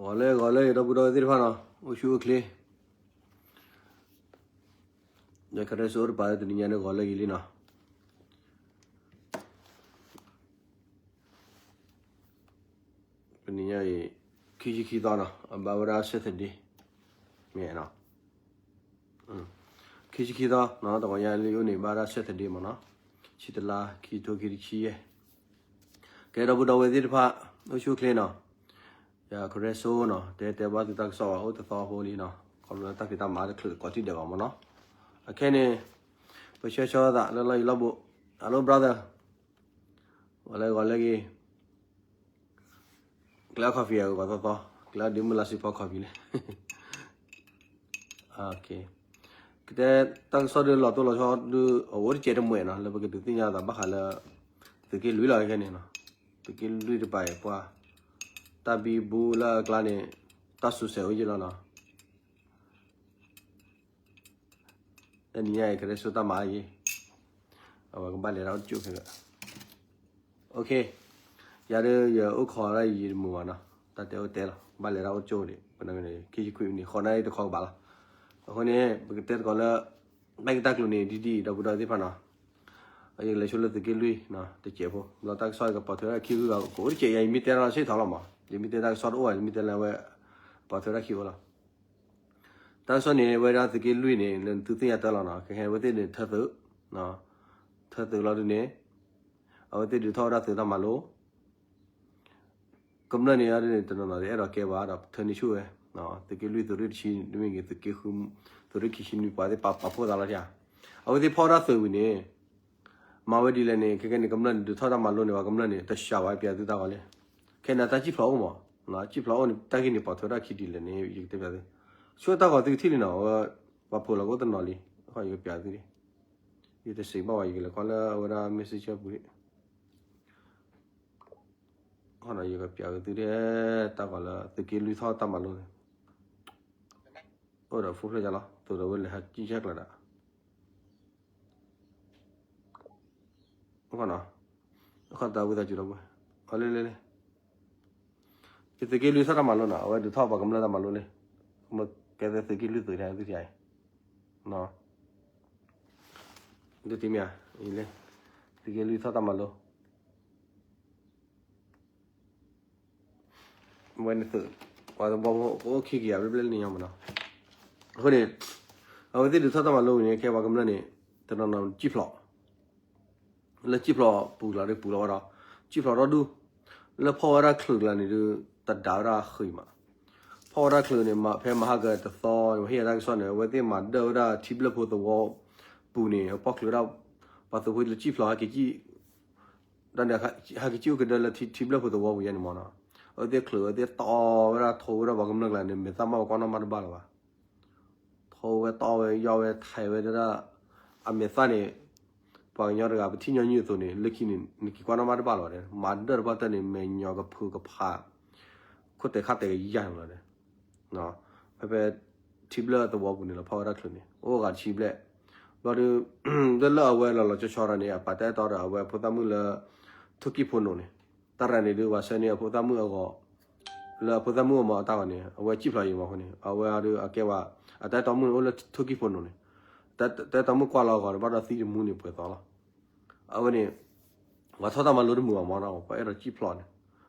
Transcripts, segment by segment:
ဂီၤလၢဂီၤလၢ ဒီပုၢ်ဒီဝဲၢ်သ့ၣ်တဖၣ်နီၤ, အိၣ်ဆူၣ်အိၣ်ချ့, ယကရဲစိအိၣ်တပၤလၢတနံၤညါန့ၣ် ဂီၤလၢဂ့ၤလံနီၤ. တနံၤညါအံၤ ခံဆံခံသီနီၤ, အဘၣ်ဝဲဒၣ် Saturday မ့ၢ်နီၤ. ခံဆံခံသီနီၤ, တဂီၤညါလၢယအိၣ်န့ၣ် ဘၣ်ဝဲဒၣ် Saturday မ့ၢ်နီၤ, ဆံတလါ ခံထိခံဆံယဲၢ်. ကဲ ဒီပုၢ်ဒီဝဲၢ်သ့ၣ်တဖၣ် အိၣ်ဆူၣ်အိၣ်ချ့နီၤ. ယကရဲစိနီၤ, တဲတဲဘၣ်သုတၢ်ကစီၣ်ဘၣ် အိၣ်တသီဖိလံနီၤ, ခီဖျိလၢတၢ်ဖံးတၢ်မၤတချုးကိးထံၣ်ဒဲးဘၣ်မ့ၢ်နီၤ. အခဲန့ၣ် ပဆၢဆီသးလၢလီၢ်ယံၤလီၢ်ဘူး, Hello brother, ဂီၤလၢဂီၤလၢဂ့ၤ, ကျဲအီ coffee အဂီၤသီသီ, ကျဲအီ ဒ့မုၣ်လါစ့ဖီ coffee လဲၣ်. ကတဲတၢ်ကစီၣ်ဒုးလီၤတိၢ်လီၤဆီဒုး အအိၣ်တစဲးတမှဲးနီၤ, လၢပကဒုးသ့ၣ်ညါသးဘၣ်ဃးလၢ သုးက့လွံၢ်လီၤခဲန့ၣ်နီၤ. သုးက့လွံၢ်တပၤအံၤပှၤ တၢ်ဘံဘူလၢအကျါန့ၣ် တၢ်စူၤဆဲးအိၣ်ယံၤလီၤနီၤ. တနံၤညါအံၤ ကရဲစိတၢ်မၤအါယံၤ, အဝဲကဘၣ်လဲၤတၢ်အိၣ်တကၠိၢ်ခဲလၢာ်. OK, ယၤဒုးယအိၣ်ခိးဒၣ်ယံၤတမုာ်ဘၣ်နီၤ, တၢ်တဲအိၣ်တဲလီၤ, ဘၣ်လဲၤတၢ်အိၣ်ကၠိၢ်ဒံး, ပနၣ်န့ၣ် ခံဆံခွံန့ၣ် ဃိးနၣ်ရံၣ်တခီကဘၣ်လီၤ. အဃိန့ၣ် ပကတဲသကိးလၢ တၢ်ဂ့ၢ်တၢ်ကျိၤန့ၣ် ဒ်ဒ်အံၤ ဒီပုၢ်ဒီဝဲၢ်သ့ၣ်တဖၣ်နီၤ. ယကလဲၤဆိလၢသုးက့လွံၢ်နီၤ တစဲးဖိ, ဘျီတၢ်ကစီၣ်ကပိာ်ထွဲဒၣ်ခံဂုၢ်ဂၤ ကအိၣ်တစဲး ယၤယမ့ၢ်တဲတၢ်လီၤဆ့ၣ်ထီၣ်လီၤမး, ယမ့ၢ်တဲတၢ်ကစီၣ်တအိၣ်ဘၣ်, ယမ့ၢ်တဲလၢအဝဲ ပိာ်ထွဲဒၣ်ခံအိၣ်လီၤ. တၢ်ကစီၣ်န့ၣ် ဝဲဒၣ်သုးက့လွံၢ်န့ၣ် လၢသုသ့ၣ်ညါတၢ်လီၤနီၤ, ခဲခဲအဝဲသ့ၣ်န့ၣ်ထၢသုး, ထၢသုးလီၤဒုးန့ၣ် အဝဲသ့ၣ်ဒုးထီၣ်ဝဲဒၣ်သုးတၢ်မၤလိ ကမျၢၢ်န့ၣ် အဒ်န့ၣ် တနီၤနီၤတအဲၣ်ဒိးကဲဘၣ်ဒီး ထၢန့ၢ်ဆူၣ်ဝဲ, သုးက့လွံၢ် သုးရ့ၣ်တဆံ တမ့ၢ်ဂ့ၤ သုးက့ဃု သုးရ့ၣ်ခံဆံနွံ ပှၤသ့ၣ်ပာ်ဖှိၣ်သးလီၤဧါ. အဝဲသ့ၣ်ဖီၣ်ဝဲဒၣ်သုးဝံၤန့ၣ် မၤဝဲဒ်လဲၣ်န့ၣ် ခဲကဲန့ၣ် ကမျၢၢ်န့ၣ် ဒုးထီၣ်တၢ်မၤလိန့ၣ် ပှၤကမျၢၢ်န့ၣ် တစှၤဘၣ်ပျးသုတၢ်ဂီၤလဲၣ်. ခဲန့ၣ် တၢ်စံၣ်ဖျိးအိၣ်မး, စံၣ်ဖျိးအိၣ်န့ၣ် တၢ်ဂ့ၢ်န့ၣ် ပိာ်ထွဲဒၣ်ခံဒ်လဲၣ်န့ၣ် ယကတဲပျးသု, ဆူတၢ်ဂီၤသုကထံၣ်လံနီၤ, အဝဲ ပှၤဖိးလီၤကအိၣ်တနီၤလံ, ယကပျးသုဒၣ်, ယတစံးဘၣ်ဝဲ ယကလဲၤကွၢ်လၢအဝဲဒၣ် messenger ပူၤဒၣ် ယကပျးသုဒၣ် တၢ်ဂီၤလၢသုးက့လွံၢ်ထီၣ်တၢ်မၤလိန့ၣ်, အိၣ်ဒီး full fledged လီၤ, သိးဒီးဝဲလဲၤဟးကံၣ်ဆဲၣ်ကျၢၤဒၣ်, အခီတၢ်ဝံသးစူၤဒီးဝဲ, အလၢလၢလၢ ယသုးက့လွံၢ်ထီၣ်တၢ်မၤလိနီၤ, အဝဲဒုးထီၣ်ပှၤကမျၢၢ်တၢ်မၤလိလံ, မ့ၢ်ကဲသ့သုးက့လွံၢ်သုးန့ၣ် သုထံၣ်အံၤ, ဒ်တမ့ၢ်ဧါ, လၢ သုးက့လွံၢ်ထီၣ်တၢ်မၤလိ ဝဲန့ၣ်သုး, ပှၤသဘီဖိကအိၣ်ခံကယၤဘျဲၣ်ဘျဲၣ်လၢန့ၣ်ညီမးနီၤ. အဃိန့ၣ် အဝဲသ့ၣ်ဒုးထီၣ်တၢ်မၤလိဝံၤန့ၣ် ကဲပှၤကမျၢၢ်န့ၣ် တနီၤနီၤစံၣ်ဖျိး လၢစံၣ်ဖျိးပူၤကျါဒုးပူၤလီၤဝဲဒီး စံၣ်ဖျိးထီၣ်ဒူၣ်, လၢဖီၣ်ဝဲဒၣ်ချုးကျါန့ၣ်ဒုး တဒၣ်ဝဲဒၣ်ဃံးမး, ဖီၣ်ဝဲဒၣ်ချုးန့ၣ် ဖဲမဟါကတသီ ဟ့ၣ်အတၢ်ကစီၣ်န့ၣ် အဝဲသ့ၣ်မၤဒၢၣ်ဝဲဒၣ်ထံဘျၢၣ်ဖိသဝီပူၤန့ၣ် အပီၣ်ချုးဝဲဒၣ် ပှၤသုးဖိလၢစံၣ်ဖျိးဟဲက့ၤကံၣ် ဒီးန့ၣ် ဟဲက့ၤကံၣ်အိၣ်ကဒၢလၢထံဘျၢၣ်ဖိသဝီပူၤယဲန့ၣ်မးနီၤ, အဝဲသ့ၣ်ချုးအဝဲသ့ၣ်တီဝဲဒၣ်ထိဝဲဒၣ်ပှၤကမျၢၢ်ကျါန့ၣ် မဲာ်သၣ်မးပှၤကွၢ်နီၣ်မးတဘၣ်လၢၤဘၣ် ထိဝဲတီဝဲယီၢ်ဝဲထဲးဝဲဒၣ် အမဲာ်သၣ်န့ၣ် ပှၤကညီတဂၤပထံၣ်ညီနုၢ်အသိးန့ၣ် လၢခံန့ၣ် နက့ၤကွၢ်နီၣ်မးတဘၣ်လၢၤဘၣ်, မၤဒၢၣ်တပှၢ်တၢၢ်န့ၣ် မဲာ်ညီကဖုကဖး ခိၣ်တဲာ်ခါတဲာ်ကယၢ်န့ၣ်လီၤ. ဖဲဖဲထံဘျၢၣ်သဝီပူၤန့ၣ်လီၤ ဖီၣ်ဝဲဒၣ်ချုးန့ၣ် အိၣ်ဂၤတဆံဘျဲၣ်, ဘျီဒုး လၢလၢအဝဲလီၤလီၤဆီဆီဒီးန့ၣ် အပာ်တၢ်အဲၣ်တီဒီးအဝဲဖိသၣ်မုၣ်လၢ ထိၣ်ကံၣ်ဖိနိးန့ၣ်, တၢ်ရၤန့ၣ်ဒုး ပှၤဆှၢန့ၢ်အဖိသၣ်မုၣ်အဂီၢ် လၢအဖိသၣ်မုၣ်အမၤအတၢ်ဂီၤန့ၣ် အဝဲစံၣ်ဖျိးယံၤမးအဃိန့ၣ် အဝဲဒုးအကဲဝဲ အတၢ်အဲၣ်တီမုၣ်န့ၣ် အိၣ်လၢထိၣ်ကံၣ်ဖိနိးန့ၣ်, တၢ်အဲၣ်တီမုၣ်ကွၢ်လီၤအဂီၢ်န့ၣ် ဘၣ်ဒီးသံတမူန့ၣ်ပှဲၤသီလီၤ. အဝဲန့ၣ် ပှၤထီၣ်တၢ်မၤလိတမုာ်ဘၣ်မးနီၤ ပှၤအဲၣ်ဒိးစံၣ်ဖျိးန့ၣ်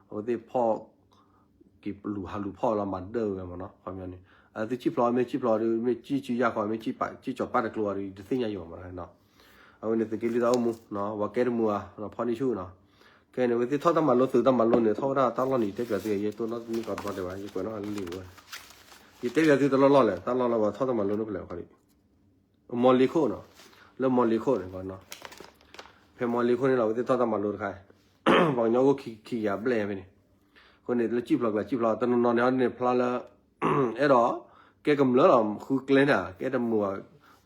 အဝဲသ့ၣ်ဖီၣ် က့ၤလူၤဟးလူၤဖီၣ်လီၤမၤဒၢၣ်ဝဲမးနီၤ ခီပညီန့ၣ် အသုစံၣ်ဖျိးမ့ၢ်စံၣ်ဖျိးဒီး မ့ၢ်စံၣ်စုယၢ်ဃီ မ့ၢ်စံၣ်ပာ်စံၣ်ကၠီၤပာ်တကျိၤအီၤဒီး ယတသ့ၣ်ညါယံၤဘၣ်မးနီၤ. အဝဲန့ၣ်သုးက့လွံၢ်တၢ်အိၣ်မူ ပှၤကဲတမုာ်ဘၣ် ဖီၣ်န့ၢ်ဆူၣ်နီၤ. ခဲန့ၣ် အဝဲသ့ၣ်ထီၣ်တၢ်မၤလိသုးတၢ်မၤလိန့ၣ် ထီၣ်ဝဲဒၣ်တၢ်လီၢ်န့ၣ် ယတဲပျးသု ယဲတိၢ်နီၣ်တမံၤကီးတဘျီဒဲးဘၣ် ယကွဲးနီၣ်ဟးလံဝဲ ယတဲပျးသုတလီၢ်လီၢ်လဲၣ် တၢ်လီၢ်လၢပှၤထီၣ်တၢ်မၤလိန့ၣ်ဖဲလဲၣ်ခီဒံး မီၢ်လ့ခိၣ်နီၤ, လၢမီၢ်လ့ခိၣ်န့ၣ် ဖဲမီၢ်လ့ခိၣ်န့ၣ်လီၤ အဝဲသ့ၣ်ထီၣ်တၢ်မၤလိတခါ, ပှၤကညီအိၣ်ခံကယၤဘျဲၣ်ဖဲန့ၣ်, အဃိန့ၣ် လၢစံၣ်ဖျိးကျါ စံၣ်ဖျိးတနီၤနီၤန့ၣ် ဟီဒ်န့ၣ်ဖျါလၢ အဲၣ်ဒိး ကဲကမျၢၢ်လီၤ ဃုကျဲန့ၣ် ကဲတမုာ်ဘၣ်,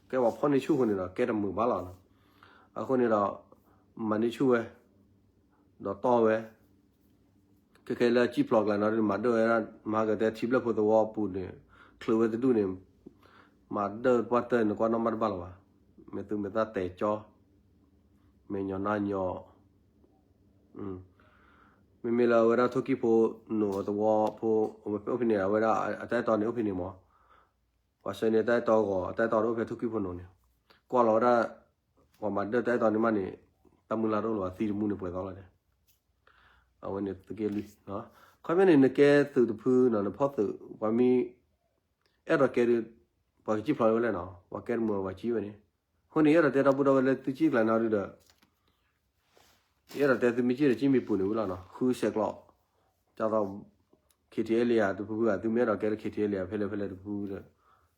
ကဲပှၤဖီၣ်န့ၢ်ဆူၣ်အဃိန့ၣ်ဒီး ကဲတမုာ်ဘၣ်လီၤ. အဃိန့ၣ်ဒီး မၤန့ၢ်ဆူၣ်ဝဲ ဒီးတီၢ်ဝဲ ခဲခဲလၢစံၣ်ဖျိးကျါနီၤ မၤဒၢၣ်ဝဲဒၣ် မၤကတဲထံဘျၢၣ်ဖိသဝီပူၤန့ၣ် ချုးဝဲတဒူၣ်န့ၣ် မၤဒၢၣ်ပှၢ်တၢၢ်န့ၣ်ကွၢ်နီၣ်မးတဘၣ်လၢၤဘၣ်, မဲာ်သူမဲာ်သၣ်တဲာ်ကၠီ, မဲာ်ညီနါညီ, ပ မ့မ့ၢ်လၢအဝဲဒၣ်ထိၣ်ကံၣ်ဖိနိးသဝီဖိ အဝဲအိၣ်ဖဲန့ၣ် အဝဲဒၣ်အတၢ်အဲၣ်တီန့ၣ်အိၣ်ဖဲန့ၣ်မး, ပှၤဆှၢန့ၢ်တၢ်အဲၣ်တီအဂီၢ် အတၢ်အဲၣ်တီဒီးအိၣ်ဖဲထိၣ်ကံၣ်ဖိနိးန့ၣ်, ကွၢ်လီၤဝဲဒၣ် ပှၤမၤဒၢၣ်တၢ်အဲၣ်တီန့ၣ်မးန့ၣ်, တၢ်မုၢ်လၢ်တအိၣ်လၢၤဘၣ် သံတမူန့ၣ်ပှဲၤသီလီၤတဲ, အဝဲန့ၣ်သုးက့လွံၢ်, ခီပညီန့ၣ် နကဲသုးတဖုနီၤ နဖီၣ်သုး ပှၤမ့ၢ် အဲၣ်ဒိးကဲဒီး ပှၤကစံၣ်ဖျိးဝဲလဲၣ်နီၤ, ပှၤကဲတမုာ်ပှၤကစံၣ်ဝဲန့ၣ်, အဃိန့ၣ် ယအဲၣ်ဒိးတဲဒီပုၢ်ဒီဝဲၢ်လၢသုကစံၣ်ကျါန့ၣ်ဒုဒီး ယအဲၣ်ဒိးတဲသုမ့ၢ်ကစံၣ်ဒီး ကစံၣ်မံၤပူၤန့ၣ်ဝံၤလီၤနီၤ, ဃုဆဲးကျိး, ဒ်သိး KTLA တဖုဖုဧါ, သုမ့ၢ်အဲၣ်ဒိးကဲလၢ KTLA ဖဲလဲၣ်ဖဲလဲၣ်တဖုဖုဒီး,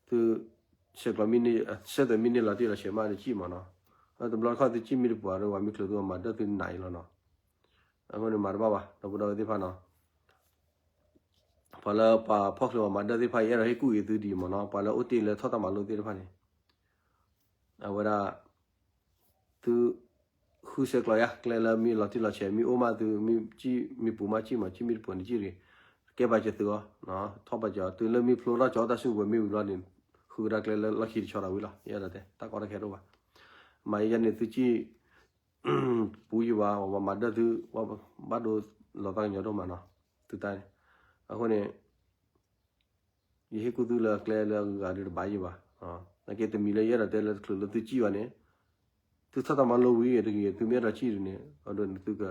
သု ဆဲးကျိးမ့ၢ်န့ၢ် ဆဲးသွဲးမ့ၢ်န့ၢ်လီၤတံၢ်လီၤဆဲးမးဒီး ကစံၣ်မးနီၤ, တဘျီတခီၣ်သုကစံၣ်မံၤတပူၤဒီး ပှၤမ့ၢ်ချုးသုမၤဒၢၣ်သုနးအံၤလီၤနီၤ, အဃိန့ၣ်မၤတဘၣ်ဘၣ် ဒီပုၢ်ဒီဝဲၢ်သ့ၣ်တဖၣ်နီၤ ပှၤလၢပှၤဖီၣ်ချုးပှၤမၤဒၢၣ်သ့ၣ်တဖၣ်အံၤ အဲၣ်ဒိးဟ့ၣ်ကူၣ်အံၤသုဒံးမးနီၤ, ပှၤလၢအိၣ်တ့ၢ်လၢထီၣ်တၢ်မၤလိသ့ၣ်တဖၣ်န့ၣ်, အဝဲဒၣ် သု ဃုဆဲးကျိးယါ ကျဲလၢမ့ၢ်လီၤတံၢ်လီၤဆဲး မ့ၢ်အိၣ်မးသု မ့ၢ်ကစံၣ်မံၤပူၤမး ကစံၣ်မး ကစံၣ်မံၤတပူၤန့ၣ်ကစံၣ်တဂ့ၤ, ကဲပာ်စၢၤသုအီၤ, ထီၣ်ပာ်စၢၤအီၤ တုၤလၢမ့ၢ်ဖျိထီၣ်ကၠီတၢ်စုကဝဲၤမ့ၢ်ဝံၤလီၤန့ၣ်, ဃုကဒါကျဲလၢလီၢ်ခံတဆီဒီးဝံၤလီၤ, ယအဲၣ်ဒိးတဲ တၢ်ကီတၢ်ခဲတအိၣ်ဘၣ်, မၤယါန့ၣ်သုကစံၣ် ပူၤယံၤဘၣ် ပှၤမၤဒၢၣ်သု ဘၣ်ဒိလီၤသးကညီၤဒိၣ်မးနီၤ, သုတၢ်န့ၣ်, အဃိန့ၣ် ယဟ့ၣ်ကူၣ်သုလၢကျဲလၢအဂၤဒုးတဘၣ်ယံၤဘၣ်, နာ်က့တမံၤလၢယအဲၣ်ဒိးတဲလၢတချုးလၢသုကစံၣ်ဘၣ်န့ၣ်, သုထီၣ်တၢ်မၤလိဝံၤတဂ့ၤ သုမ့ၢ်အဲၣ်ဒိးကစံၣ်ဒုးန့ၣ် အဒိန့ၣ်သုက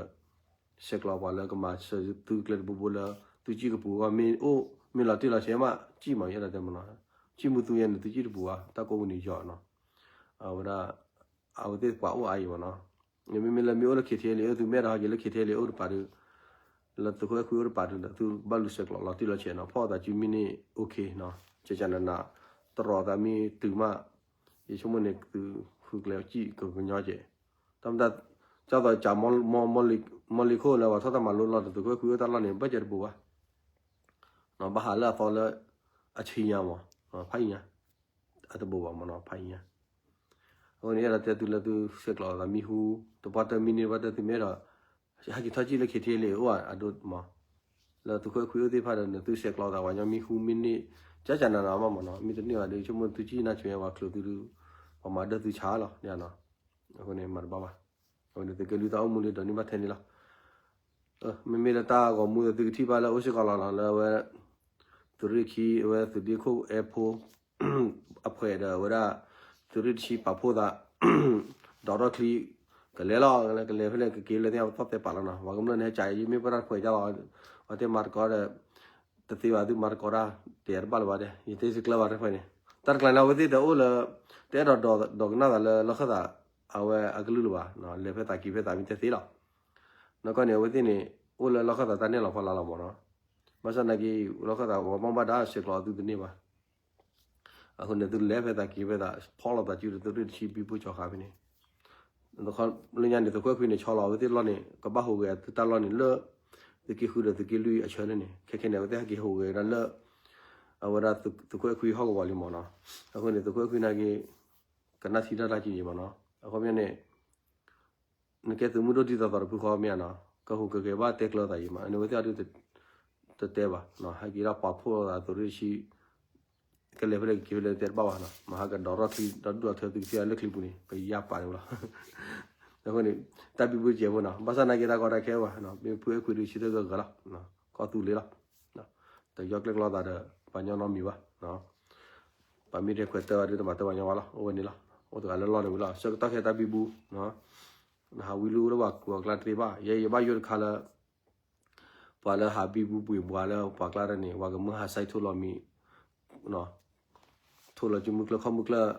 ဆဲးကျိးပှၤလၢကမၤစၢၤသုကျဲတဘိဘိလၢ သုကစံၣ်ကပူၤအဂီၢ် မ့ၢ်အိၣ် မ့ၢ်လီၤတံၢ်လီၤဆဲးမး ကစံၣ်မး ယအဲၣ်ဒိးတဲမးနီၤ, ကစံၣ်မုၢ်သူယဲန့ၣ် သုကစံၣ်တပူၤဘၣ် တၢ်ကိးပူၤန့ၣ်ယီၤနီၤ, အဝဲဒၣ် အဝဲသ့ၣ်ပှၤအိၣ်အါအံၤမးနီၤ, မ့မ့ၢ်လၢမ့ၢ်အိၣ်လၢ KTLA သုမ့ၢ်အဲၣ်ဒိးဟဲက့ၤလၢ KTLA အိၣ်တပၤဒုး လၢသုးခိၣ်အဲၣ်ခွံအိၣ်တပၤဒုးဒီး သုဘၣ်လူၤဆဲးကျိးလီၤတံၢ်လီၤဆဲးနီၤ, ဖီၣ်သးစုမ့ၢ်န့ၢ် okay နီၤ, ကကနန တရီးသးမ့ၢ်တုၤမး, ယဆိကမိၣ်န့ၣ် သုဃုကျဲကံၣ်ကကညီကဲး, တၢ်မတၤ ကၢ်သိးကး မီလ့ၤခိၣ်လၢပှၤထီၣ်တၢ်မၤလိလီၤဒီး သုးခိၣ်အဲၣ်ခွံအိၣ်တၢ်လီၢ်န့ၣ် ဘၣ်ကဲတဘိဘၣ် ဘၣ်ဟးလၢအသီလၢ အဆံညါမး, ဖးအံၤညါ, အတဘိဘၣ်မးနီၤ ဖးအံၤညါ, အဃိန့ၣ် ယအဲၣ်ဒိးတဲသုလၢသုဆဲးကျိးသးမံၤဟူ တပှၢ်တၢၢ်မံၤန့ၢ် တပှၢ်တၢၢ်သုမ့ၢ်အဲၣ်ဒိး ဟဲက့ၤထီၣ်ကံၣ်လၢ KTLA အိၣ်အဒိမး, လၢသုးခိၣ်အဲၣ်ခွံအိၣ်သ့ၣ်တဖၣ်ဒီး နသုဆဲးကျိးသးပှၤညီမံၤဟူမ့ၢ်န့ၢ် ကကနနမးမးနီၤ, မ့ၢ်တန့ၢ်ဘၣ်ဒီး ဆိကမိၣ်သုကံၣ်နၢ်ဆွဲပှၤချုးသုဒုး ပှၤမၤဒၢၣ်သုဆါလီၤ, အဃိန့ၣ်မၤတဘၣ်ဘၣ်, အဝဲန့ၣ်သုးက့လွံၢ်တၢ်အိၣ်မူလၢဒီးန့ၢ်ဘၣ်ထဲန့ၣ်လီၤ. မ့မ့ၢ်လၢတၢ်ဂီၤမူဒီးသုကထံၣ်ဘၣ်လၢအိၣ်စ့ၢ်ကီးလီၤနီၤ လၢအဝဲ သုးရ့ၣ်ခံ အဝဲသုးဒ့ခိၣ်အဲၣ်ဖိ အဖှဲးဒီးအဝဲဒၣ် သုးရ့ၣ်တဆံပာ်ဖှိၣ်သး ဒီးထီၣ်ချံ ကလဲၤလီၤ ကလဲၤဖဲလဲၣ်ကက့ၤလၢသ့ၣ်ညါပသီၣ်သဲပာ်လီၤနီၤ, ပှၤကမျၢၢ်န့ၣ်ဟဲကးယမ့ၢ်ပတၢ်တဖှဲးကၢ်လီၤ, ပှၤတဲမၤသကိးဒီး တသ့ဘၣ်သုမၤသကိးတၢ် တယၤတဘၣ်လၢၤဘၣ်တဲ ယတဲစ့ၢ်ကျၢဘၣ်တဖှဲးန့ၣ်, တၢ်တကျါန့ၣ် အဝဲသ့ၣ်တအိၣ်လၢ တအဲၣ်ဒိးဒိးကနၣ်သးလၢလီၢ်ခၢၣ်သး အဝဲအကလုၢ်လၢၤဘၣ်, လဲၤဖဲသးက့ၤဖဲသးမ့ၢ်တဲသ့လီၤ. နီၢ်ကီၢ်န့ၣ် အဝဲသ့ၣ်န့ၣ် အိၣ်လၢလီၢ်ခၢၣ်သးတၢ်နဲၣ်လီၤဖီလာ်လီၤမးနီၤ, ဘၣ်ဆၣ်နာ်က့ လီၢ်ခၢၣ်သးပှၤဘၣ်မူဘၣ်ဒါဆဲးကျိးသုတန့ၢ်ဘၣ် အဃိန့ၣ် သုလဲၤဖဲသးက့ၤဖဲသး ဖီၣ်လိာ်သးစုဒီးသုးရ့ၣ်တဆံဘံဘူကၠီၤဃာ်ဖဲန့ၣ်, လၢညါန့ၣ် သုးခိၣ်အဲၣ်ခွံန့ၣ် ဆီလီၤအဝဲသ့ၣ်တၢ်လီၢ်န့ၣ် ကဘၣ်ဟူးဂဲၤသုတၢ်လီၢ်န့ၣ်လၢ သုးက့ဃုဒီးသုးက့လွံၢ်အဆၢန့ၣ်န့ၣ် ခဲခဲန့ၣ် အဝဲသ့ၣ်ဟဲက့ၤဟူးဂဲၤဝဲဒၣ်လၢ အဝဲဒၣ်သုးခိၣ်အဲၣ်ခွံဟီၣ်ကဝီၤလံမးနီၤ, အဃိန့ၣ် သုးခိၣ်အဲၣ်ခွံနာ်က့ ကနၣ်ထံတၢ်တၢ်ကံၤမးနီၤ, အဃိန့ၣ် နကဲသုးမုၢ်ဒိၣ်ဒ်သိးသိးတဖုဃီမ့ၢ်ဧါနီၤ, ကဟူးကဂဲၤဘၣ်တဲကျၢၤသးယံၤမး, အန့ၣ်ဝဲသ့ၣ်အဒုး တတဲဘၣ်, ဟဲက့ၤဒၣ်ပာ်ဖှိၣ်သးသုးရ့ၣ်တဆံ ကလဲၤဖဲလဲၣ်ကက့ၤဖဲလဲၣ်တဲတဘၣ်ဘၣ်နီၤ, မဟါကဒီးထီၣ်ချံဒီးဒူၣ်အီၤထၢသုကသ့ၣ်လၢချံပူၤန့ၣ် ပယါပာ်န့ၣ်လီၤ. အဃိန့ၣ် တၢ်ဘံဘူတစဲးဖိနီၤ, ဘၣ်ဆၣ်နာ်က့တၢ်ကီတၢ်ခဲဘၣ်, မ့ၢ်ဖုအဲၣ်ခွံဒုးဆံတၢ်ဂၢၢ်ဂၢၢ်လီၤ, ကီၢ်သူလ့ၤလီၤ, တယီကျဲၣ်ကျီသးဒီး ပှၤညီနီတမံၤဘၣ်, ပှၤမ့ၢ်တဲခွဲးတၢ်ဘၣ်ဒီးတမၤတၢ်ပှၤညီဘၣ်လီၤ, အိၣ်ဝဲန့ၣ်လီၤ, အိၣ်တဂၤလၢလီၢ်န့ၣ်ဝံၤလီၤ, ဆၢကတီၢ်ခဲတၢ်ဘံဘူ နဟးဝံလၢလၢပှၤကူၤအကျါတသ့ဘၣ်, ယဲယဘၣ်ယိၣ်တခါလၢ ပှၤလၢဟးဘံဘူပှ့ၤဘှါလၢပှၤကျါတၢ်န့ၣ် ပှၤကမၢဟးစဲးထိၣ်လီၤမံၤ, ထိၣ်လီၤက့ၤမုၢ်ကျၢၢ်ခီၣ်မုၢ်ကျၢၢ်,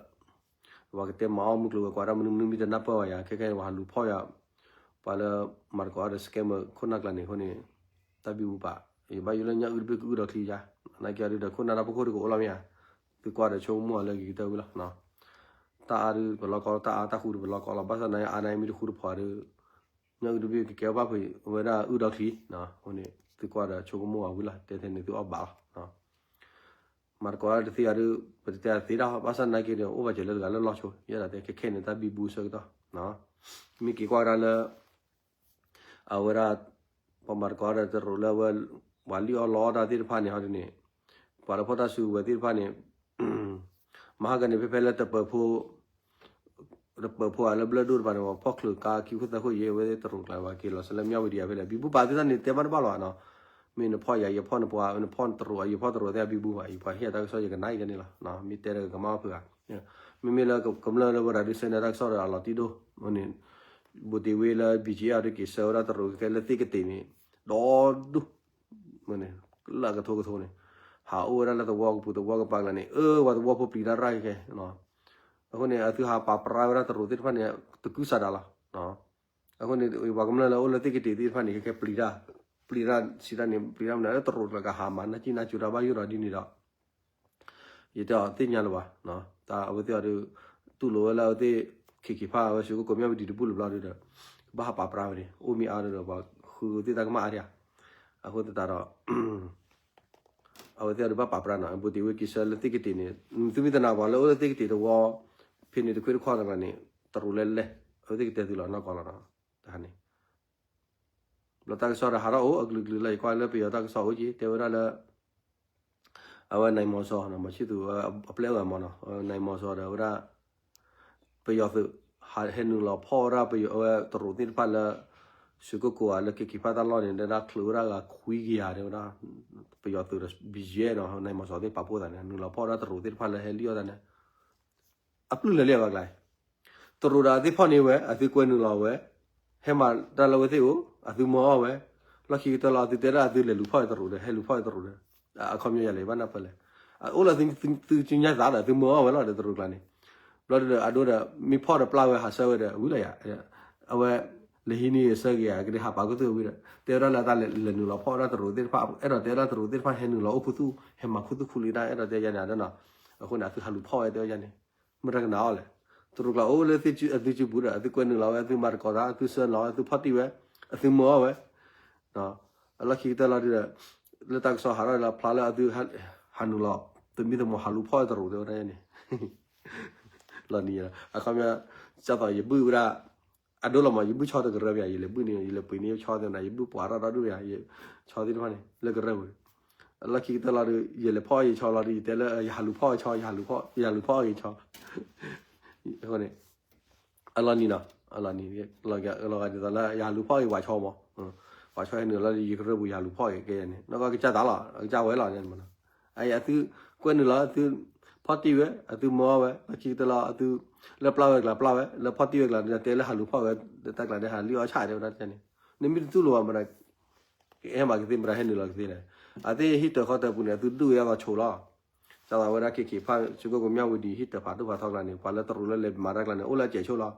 ပှၤကတဲမၤအီၣ်မုၢ်ကျိၤဝဲၤကွာ်တၢ်မနုၤမနုၤမ့ၢ်တနၢ်ပၢၢ်ဘၣ်ယၤ, ခဲခဲန့ၣ် ပှၤဟးလူၤဖီၣ်ယၤ, ပှၤလၢမၤသကိးအီၤဒီး scammer ခိၣ်နၢ်ကျါန့ၣ်အဃိန့ၣ်, တၢ်ဘံဘူပာ်, ယဘၣ်ယိၣ်လၢညၣ်အုၣ်တဘ့ၣ်ကအုၣ်ဒီးချံယါ, နာ်က့အီၤဒုးဒီးခိၣ်နၢ်တၢ်ဖီခိၣ်တကအိၣ်လီၤမ့ၢ်ဧါ, သုကွၢ်ဒီးဆိကမိၣ်အီၤလၢက့ၤကတၢၢ်ဝံၤလီၤ, တၢ်အါဒုးပလီၢ်ကီၢ် တၢ်အါတၢ်ဃူဒုးပလီၢ်ကီၢ်လီၤ, ဘၣ်ဆၣ်နာ်က့အါနာ်က့မ့ၢ်တဃူတဖိးဒုး ညၣ်အုၣ်တဘ့ၣ်ကကဲဘၣ်ဖုးဝဲဒၣ်အုၣ်ဒီးချံ, အဃိန့ၣ် သုကွၢ်ဒီးဆိကမိၣ်အီၤဝံၤလီၤ, တဲထဲန့ၣ်သုအီၣ်ဘၣ်လီၤ, မၤသကိးတၢ်တသ့အီၤဒုး ပတတဲတသ့ဒၣ်, ဘၣ်ဆၣ်နာ်က့ဒီး အိၣ်ဘၣ်စၢၤလၢတဂၤလၢလီၢ်ဆိ, ယဲဒၣ်တဲခဲခဲန့ၣ် တၢ်ဘံဘူဆၢကတီၢ်, မ့ၢ်က့ၤကွၢ်ကဒါလၢ အဝဲဒၣ် ပှၤမၤသကိးဒီးတရူးလၢအဝဲ ပှၤလံၣ်အီၣ်လီအီၣ်တၢ်သ့ၣ်တဖၣ်န့ၣ်ဟီဒ်န့ၣ်, ပှၤလၢဖီၣ်တၢ်စုကဝဲၤသ့ၣ်တဖၣ်န့ၣ် မဟါကန့ၣ် ဖဲဖဲလၢတပၢၤဖိ ပၢၤဖိအလၢဘျၢၣ်ဒိၣ်တဖၣ်န့ၣ် ပှၤဖီၣ်ချုးကါခံခိၣ်သၢခိၣ်ယဲ အဝဲတရူးကျါ ပှၤက့ၤလီၤဆၢလၢမၠၣ်ဝတံၤအဖဲလဲၣ် ဘံဘူပာ်သုတၢ်န့ၣ် တဲဘၣ်တဘၣ်လီၤနီၤ. မ့ၢ်နဖီၣ်ယၤ ယဖီၣ်နပှၤ နဖီၣ်နတရူး ယဖီၣ်တရူးသ့ၣ်ဘံဘူဘၣ် ယပှၤဟ့ၣ်တၢ်ကစီၣ် ယကနၣ်အံၤဒ်န့ၣ်လီၤ. မ့ၢ်တဲဒီးကမၣ်ဖုးဧါ. မ့မ့ၢ်လၢကမျၢၢ်လၢဝဲဒၣ်ဒုးဆၢန့ၢ်တၢ်ကစီၣ်ဒီးအလီၤတံၢ်ဒိၣ်န့ၣ် ဘူးတံၢ်ဝ့လၢ ဘံၣ်ကၠံအါ ဒုးက့ၤဆှၢဝဲဒၣ်တရူးခဲလၢာ်သ့ၣ်ကတ့ၤန့ၣ် ဒီဒူၣ် လၢအကထိကထိန့ၣ် ဟးအိၣ်ဝဲဒၣ်လၢသဝီကပူၤသဝီကပၤကျါန့ၣ် အၢ ပှၤသဝီဖိပျံၤတၢ်ရၣ်ခဲခဲ အဃိန့ၣ် အသုဟးပာ်ပြၢဝဲဒၣ်တရူးသ့ၣ်တဖၣ်န့ၣ် တကုစးဒၣ်လီၤ. အဃိန့ၣ် ပှၤကမျၢၢ်လၢအိၣ်လၢသ့ၣ်ကတ့ၤသ့ၣ်တဖၣ်န့ၣ် ခဲခဲပျံၤတၢ် ပျံၤတၢ်စံးတၢ်န့ၣ် ပျံၤတၢ်မနုၤ တရူးတဂၤကဟးမၤနၢ်ကံၣ်နၢ်ကၠိတၢ်ဘၣ်ယိၣ်ဒီးဒ်န့ၣ်ဒီး ယတဲအီၤသ့ၣ်ညါလၢၤဘၣ်, တၢ်အဝဲသ့ၣ်အီၤဒီး တူၢ်လိာ်ဝဲလၢအဝဲသ့ၣ် ခံခံဖၣ် အဝဲစူးကကိးမၠၣ်ဝတံၤတဘူၣ်လၢၤဘျီဒီး ကဘၣ်ဟးပာ်ပြၢဝဲန့ၣ် အိၣ်မ့ၢ်အါဒီး ပှၤဃုသ့ၣ်တၢ်ကမၣ်အါဒံးဧါ. အဃိသတးဒီး အဝဲသ့ၣ်အီၤဒီးဘၣ်ပာ်ပြၢနီၤ ဘူးတံၢ်ဝ့က့ၤဆှၢလၢသ့ၣ်ကတ့ၤန့ၣ် သုမ့ၢ်တနာ်ပှၤလၢအိၣ်လၢသ့ၣ်ကတ့ၤတဝီ ဖဲန့ၣ်တခွ့တခီတဂၤန့ၣ် တရူးလဲၤလဲၤ အဝဲသ့ၣ်ကတဲသုလီၤနီၢ်ကီၢ်လီၤနီၤ တဟါန့ၣ် ဘျီတၢ်ကစီၣ်ဒီးဟးထီၣ်အိၣ်အကလုာ်ကလုာ်လၢယကွၢ်လၢပယီၤတၢ်ကစီၣ်အိၣ်က့ တဲဝဲဒၣ်လၢ အဝဲနံၤမီၤစီၤ မၤဆံၣ်သူးအပျဲၢ်အဂၤမနီၤ နံၤမီၤစီၤဒီးဝဲဒၣ် ပယီၤသုး ဟဲနုာ်လီၤဖီၣ်ဝဲဒၣ်ပယီၤအဝဲတရူးသ့ၣ်တဖၣ်လၢ စူးကကိးဧါလၢက့ၤက့ၤဖၣ်တၢ်လီၢ်န့ၣ် ဒၣ်ချူးဝဲဒၣ်ဂၤခွံကယၤတဲဝဲဒၣ် ပယီၤသုးဒီး ဘံၣ်ယဲၣ်နီၤ နံၤမီၤစီၤသ့ၣ်ပာ်ဖှိၣ်သးန့ၣ် နုာ်လီၤဖီၣ်ဝဲဒၣ်တရူးသ့ၣ်တဖၣ်လၢဟဲလံၣ်အီၣ်တၢ်န့ၣ် အပျုၢ်လၢလံအဂၤကျါ တရူးဒီးအသ့ၣ်ဖီၣ်န့ၢ်ဝဲ အသုကွဲနုာ်လီၤဝဲ ဟဲမၤတၢ်လၢဝဲသ့ၣ်အိၣ် အသုမၢအီၣ်ဝဲ လီၢ်ခံကတၢၢ်လီၤ အသုတဲဒၣ်အသုလဲၤလူၤဖီၣ်တရူးဒီး ဟဲလူၤဖီၣ်တရူးဒီး အခီပညီယၤလဲၤဘၣ်နၢ်ပၢၢ်လဲၣ် အအိၣ်လၢသုသုကညါသးဒီး သုမၢအီၣ်ဝဲလီၤဒီးတရူးကျါန့ၣ် ဘျီဒီးအဒိဒီး မ့ၢ်ဖီၣ်ဒီးပျၢ်ဝဲဟးဆၢဝဲဒီး ဝံၤလီၤယၤ အဝဲ လဲၤဟံးန့ၢ်ဆၢက့ၤယၤ ကဒ့ဟးပာ်ခူသူၣ်ဝံၤဒီး တဲဝဲဒၣ်လၢတၢ်လဲၤနုာ်လီၤဖီၣ်ဝဲဒၣ်တရူးသ့ၣ်တဖၣ် အဲၣ်ဒိးတဲဝဲဒၣ်တရူးသ့ၣ်တဖၣ်ဟဲနုာ်လီၤအိၣ်ခူသူၣ် ဟဲမၤခူသူၣ်ခူလံတၢ် အဲၣ်ဒိးတဲယၤန့ၣ်ဒီးနီၤ အဃိန့ၣ် အသုဟးလူၤဖီၣ်ဝဲတဲဝဲယၤန့ၣ် မ့ၢ်တၢ်ကနၣ်အီၤလဲၣ် တရူးကျါအိၣ်လၢအသုစုပူၤဒီး အသုကွဲနုာ်လီၤဝဲ အသုမၤသကိးတၢ် အသုဆှၢလီၤဝဲ အသုဖီၣ်တံၢ်ဝဲ အသုမၢအီၣ်ဝဲ အလီၢ်ခံကတၢၢ်လီၤဒီး လၢတၢ်ကစီၣ်ဟးထီၣ်လီၤဖျါလၢအသု ဟးနုာ်လီၤ သမံသမိးဟးလူၤဖီၣ်တရူးတဲဝဲဒၣ်န့ၣ် လီၤနံၤ အခီပညီ ကၢ်သိးယဘုၣ်ဝဲဒၣ် အဒိလီၤမး ယဘုၣ်ဆီတကရၢပယၤ ယလဲၤဘုၣ်န့ၣ် ယလဲၤပှ့ၤန့ၢ်ဆီသနာ် ယဘုၣ်ပှၤထီၣ်ဒီဒူၣ်ယၤ ဆီသ့ၣ်တဖၣ်န့ၣ် လၢကရၢပူၤ လီၢ်ခံကတၢၢ်လီၤဒီး ယလဲၤဖီၣ်ယဆီလီၤဒီး ယတဲလၢယဟးလူၤဖီၣ်ယဆီ ယဟးလူၤဖီၣ်ယဆီ အဃိန့ၣ် အလီၤနံၤနီၤ အလီၤနံၤ လီၤဂာ်ဒ်သိးလၢယဟးလူၤဖီၣ်က့ၤပှၤဆီမး ပှၤဆီဟဲနုာ်လီၤဒီး ယကရၢပူၤယဟးလူၤဖီၣ်က့ၤကဲယၤန့ၣ် နီၢ်ကီၢ်ကစၢ်သးလီၤ အကစၢ်ဝဲလီၤန့ၣ်မးနီၤ အသုကွဲနုာ်လီၤ အသုဖီၣ်တံၢ်ဝဲ အသုမၢအီၣ်ဝဲ လီၢ်ခံကတၢၢ်လီၤ အသု လၢပျၢ်ဝဲကျါပျၢ်ဝဲ လၢဖီၣ်တံၢ်ဝဲကျါ တဲလၢဟးလူၤဖီၣ်ဝဲ တၢ်ကျါန့ၣ် ဟးလံၣ်အီၣ်ဆၣ်တဲဝဲဒၣ်န့ၣ် နမ့ၢ်တတူၢ်လိာ်ဘၣ်မတၤ ကဟဲမၤကသ့မတၤဟဲနုာ်လီၤကသ့လဲၣ် အသ့ၣ်ဟံၣ်တၢၤဃီတၢၤပူၤန့ၣ် အသုဒုးဝဲအဂီၢ်ဆိးလီၤ ကၢ်သိးဝဲဒၣ် ခ့ခ့ဖၣ် စူးကကိးမၠၣ်ဝတံၤ ဟံၣ်တၢၤဖးဒိၣ်ဖးထီကျါန့ၣ် ပှၤလၢတရူးလၢလဲၤမၤတၢ်ကျါန့ၣ် အိၣ်လၢအစဲးဆိးလီၤ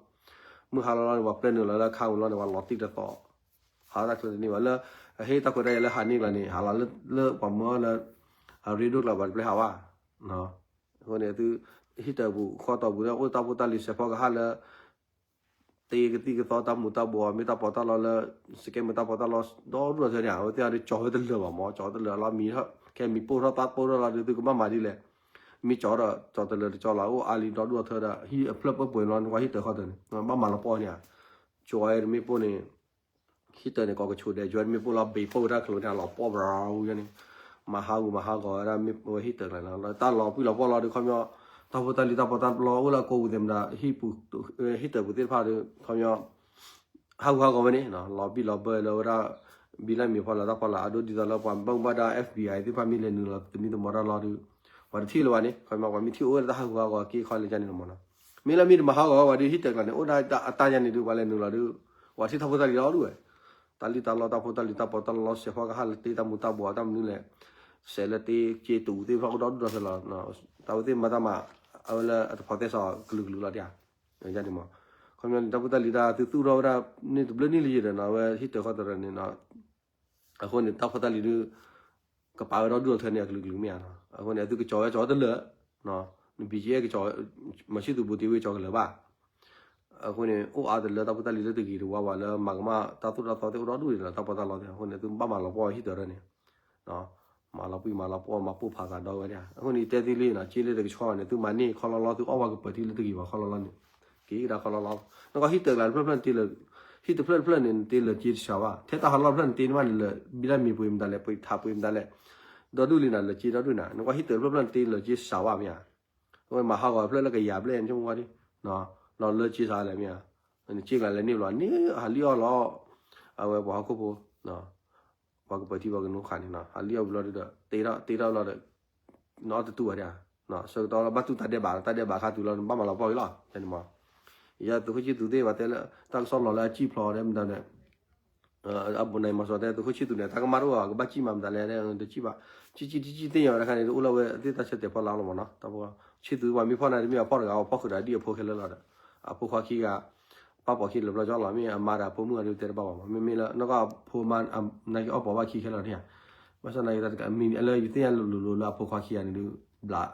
မုၢ်ဟါလီၤလီၤန့ၣ် ပှၤပျဲနုာ်လီၤလၢခါဝံၤလီၤန့ၣ် ပှၤလီၤတံၢ်တသီ ဟးတၢ်ချၢတန့ၢ်ဘၣ်လၢ အဟ့ၣ်တၢ်ခွဲးတၢ်ယာ်လၢဟးန့ၢ်ကျါန့ၣ် ဟးလီၤလၢပှၤမၢအီၤလၢ အရ့ဒိၣ်ကျါ ပှၤတပျဲဟးဘၣ် အဃိန့ၣ် သုဟံၣ်တၢၤပူၤဃီတီၤပူၤလၢအိၣ်တၢ်ဖိတၢ်လံၤစဲးဖီကဟၣ်လၢ တ့ကသံၣ်ကသီတၢ်မူၤတၢ်ဘှီး မ့ၢ်တၢ်ပီးတၢ်လီလၢ စကဲမ့ၢ်တၢ်ပီးတၢ်လီဒီဒူၣ်ဒီထၢန့ၣ် အဝဲသ့ၣ်အီၤဒီးကၠီၤဝဲတလၢာ်ဘၣ်မး ကၠီၤတလၢာ်လီၤမံၤ ခဲမံၤပိၢ်ထီၣ်သးပိၢ်ထီၣ်လီၤဒီး သုကဘၣ်မၤဒ်လဲၣ် မ့ၢ်ကၠီၤဒီး ကၠီၤတလၢာ်တကၠီၤလီၤ အိၣ်အါလံဒီဒူၣ်ဒီထၢဒီး ဟံၣ်အဖျၢၣ်ပၢၢ်ပှဲၤလီၤ နကွၢ်ဟံၣ်တၢၤခီတၢၤန့ၣ် ဘၣ်မၤလီၤပှီၢ်န့ၣ်ဧါ ကၠီၤဝဲတမ့ၢ်ပိၢ်န့ၣ် ဟံၣ်တၢၤန့ၣ် ကိးကဆိးဒဲး ကၠီၤဝဲတမ့ၢ်ပိၢ်လီၤ ဘ့းပိၢ်ဝဲဒၣ်ချၢန့ၣ် လီၤပှီၢ်ဘြီဝဲန့ၣ် မၤဟးဂူာ်မၤဟးဂီၤဝဲဒၣ်မ့ၢ်ဝဲဟံၣ်တၢၤကျါန့ၣ် တၢ်လီၤပံၣ်လီၤပှီၢ်လီၤဒီး ခီပညီ တၢ်ဖိတၢ်လံၤတၢ်ပီးတၢ်လီအိၣ်လၢအကိးပူၤသ့ၣ်မတၤ ဟံၣ်တၢၤပူၤသ့ၣ်တဖၣ်ဒီး ခီပညီ ဟးဂူာ်ဟးဂီၤဝဲန့ၣ် လီၤဘံၣ်လီၤဘၢလၢဝဲဒၣ် ဘံလၢမံၤဖီလာ်တၢ်ဖီလာ် အဒိဒ်သိးလၢပှၤဘၣ်မူဘၣ်ဒါ FBI သ့ၣ်တဖၣ်မ့ၢ်လဲၤနုာ်လီၤသမံသမိးတၢ်လီၤဒီး ပှၤတထံၣ်လၢၤဘၣ်န့ၣ် ခီပညီ ပှၤမ့ၢ်ထံၣ်အိၣ်ဝဲလၢတၢ်ဟးဂူာ်ဟးဂီၤက့ၤခီလၢကန့ၣ်လီၤမးနီၤ မ့ၢ်လၢမ့ၢ်တမၤဟးဂီၤဝဲဒီးဟံၣ်တၢၤကျါန့ၣ် အိၣ်ဒၣ်အတၢ်ယါန့ၣ်ဒုး ပှၤလဲၤနုာ်လီၤဒီး ပှၤထံၣ်တၢ်ဖိတၢ်လံၤလီၤဒုးဝဲ တၢ်လံၣ်တၢ်လီတၢ်ဖိတၢ်လံၤတၢ်ပီးတၢ်လီ စဲးဖီကဟၣ်လၢတ့တၢ်မူၤတၢ်ဘှီးတၢ်မနုၤလဲၣ် စဲးလၢတ့က့ၤတူးသ့ၣ်တဖၣ်အိၣ်ဒီဒူၣ်ဒီထၢလီၤ တၢ်ဝဲသ့ၣ်မၤတၢ်မၤ အဝဲလၢအတဖိးသဲစးကလုာ်ကလုာ်လီၤဒ်န့ၣ်မး ခီပညီန့ၣ် တၢ်ဖိတၢ်လံၤတၢ်သုသူၣ်ထီၣ်ဝဲဒၣ် န့ၢ်တဘျုးနံၣ်လၢယံၤဒီးနီၤ အဝဲဟံၣ်တၢၤခီတရၢန့ၣ် အဃိန့ၣ် တၢ်ဖိတၢ်လံၤဒုး ကပာ်ဝဲဒီဒူၣ်ဒီထၢန့ၣ် အကလုာ်ကလုာ်မ့ၢ်ဧါနီၤ အဃိန့ၣ် အသုကကၠီၤဝဲကၠီၤတလၢာ် ဘံၣ်ကၠံအဲၣ်ကၠီၤ မၤဆံၣ်သူးဘူးတံၢ်ဝ့ၢ်ကၠီၤကလၢာ်ဘၣ် အဃိန့ၣ် အိၣ်အါတလၢတၢ်ဖိတၢ်လံၤလၢတဂ့ၤတဝါဘၣ်လၢမၤကမၣ်တၢ်သိၣ်တၢ်သီသ့ၣ်အိၣ်ဒီဒူၣ်န့ၣ်လီၤ တၢ်ပီးတၢ်လီသ့ၣ် အဃိန့ၣ် သုဘၣ်မၤလီၤပှီၢ်ဟံၣ်တၢၤရၢန့ၣ် မၤလီၤပှံၢ်မၤလီၤပှီၢ် မၤပိၢ်ဖးသးဒီဝဲဒၣ် အဃိန့ၣ် ယတဲသုလံနီၤ က့လၢတကဆှီန့ၣ် သုမၤန့ၢ်ခီလီလီ သုအီၣ်ဝဲကပၢၤထံလၢတဂ့ၤဘၣ်ခီလီလီန့ၣ် က့ၤကဒါခီလီလီ နကွၢ်ဟံၣ်တၢၤကျါတဖျၢၣ်ဖျၢၣ်န့ၣ် တ့လၢ ဟံၣ်တဖျၢၣ်တဖျၢၣ်န့ၣ် နတ့လၢက့တစှၤဘၣ် ထဲတၢ်ဟးလီၢ်တဖျၢၣ်န့ၣ် တ့န့ၢ်ဘၣ်န့ၣ်လၢ ဘံလၢမံၤပှ့ၤမတၤလဲၣ် ပှ့ၤထးပှ့ၤမတၤလဲၣ် ဒီဒူၣ်လံနၤ လၢက့ဒီဒူၣ်နၤ နကွၢ်ဟံၣ်တၢၤတဖျၢၣ်ဖျၢၣ်န့ၣ် တ့လၢက့စှၤဘၣ်မ့ၢ်ဧါ အဝဲမၤဟးဂီၤဖျၢၣ်လၢကယၤဘျဲၣ်န့ၣ် ဆိကမိၣ်ဝဲဒၣ် နီၢ်လၢက့စးလဲၣ်မ့ၢ်ဧါ, နက့ကျါလဲၤန့ၢ်ဘျီန့ၣ် ဟးလံၣ်အီၣ်လီၤ, အဝဲပှၤဟီၣ်ခိၣ်ဖိ ပှၤကပၢၤထံပှၤကနိခါန့ၣ်နီၤ ဟးလံၣ်အီၣ်ဘျီဒီး တ့ထီၣ်တ့ထီၣ်ဘျီဒီး နအီၣ်တတူၢ်ဘၣ်ဒၣ်, ဆၢကတီၢ်လၢဘၣ်တူၢ်တၢ်ဒဲးဘး တၢ်ဒဲးဘးခါတုၤလီၤ နဘၣ်မၤလီၤပှီၢ်က့ၤလီၤ, တဲန့ၣ်မး, ယသုးခိၣ်ဆံသူးသ့ၣ် ပှၤတဲလၢ တၢ်ကစီၣ်လီၤလၢအစံၣ်ဖျိးဒဲးမတၤန့ၣ် အဘူးနၤမီၤစီၤတဲ သုးခိၣ်ဆံသူးန့ၣ် တၢ်ကမၣ်တအိၣ်ဘၣ် ကဘၣ်စံၣ်မးမတၤလဲၣ် တစံၣ်ဘၣ်, စံၣ်စံၣ်တစံၣ်သ့ၣ်ညါဝဲတခါန့ၣ် အိၣ်လၢဝဲသ့ၣ်တၢ်ဆၢတဲာ်ဖီလာ်လီၤမးနီၤ, တၢ်ပှၤ ဆံသူးပှၤမ့ၢ်ဖီၣ်န့ၣ် တမ့ၢ်အဖီၣ်တဂၤ အဖီၣ်ဃုာ်ဒီးဒ်အဖိခဲလၢာ်လီၤဒီး အဖိခွါခံဂၤ ပၢ်ပိာ်ခံလၢပျီကၠီလီၤ မ့ၢ်အမါဒီးအဖိမုၣ်အဒုးတဲတဘၣ်ဘၣ်မး မ့မ့ၢ်လၢ နီၢ်ကီၢ်အဖိမါ နာ်က့အီၣ်ပိာ်ဘၣ်ခံခဲလၢာ်န့ၣ်ဧါ, ဘၣ်ဆၣ်နာ်က့တၢ်တကး မံၤလၢယသ့ၣ်ညါလိၤလိၤ လၢအဖိခွါခံဂၤန့ၣ်ဒုး ဘျး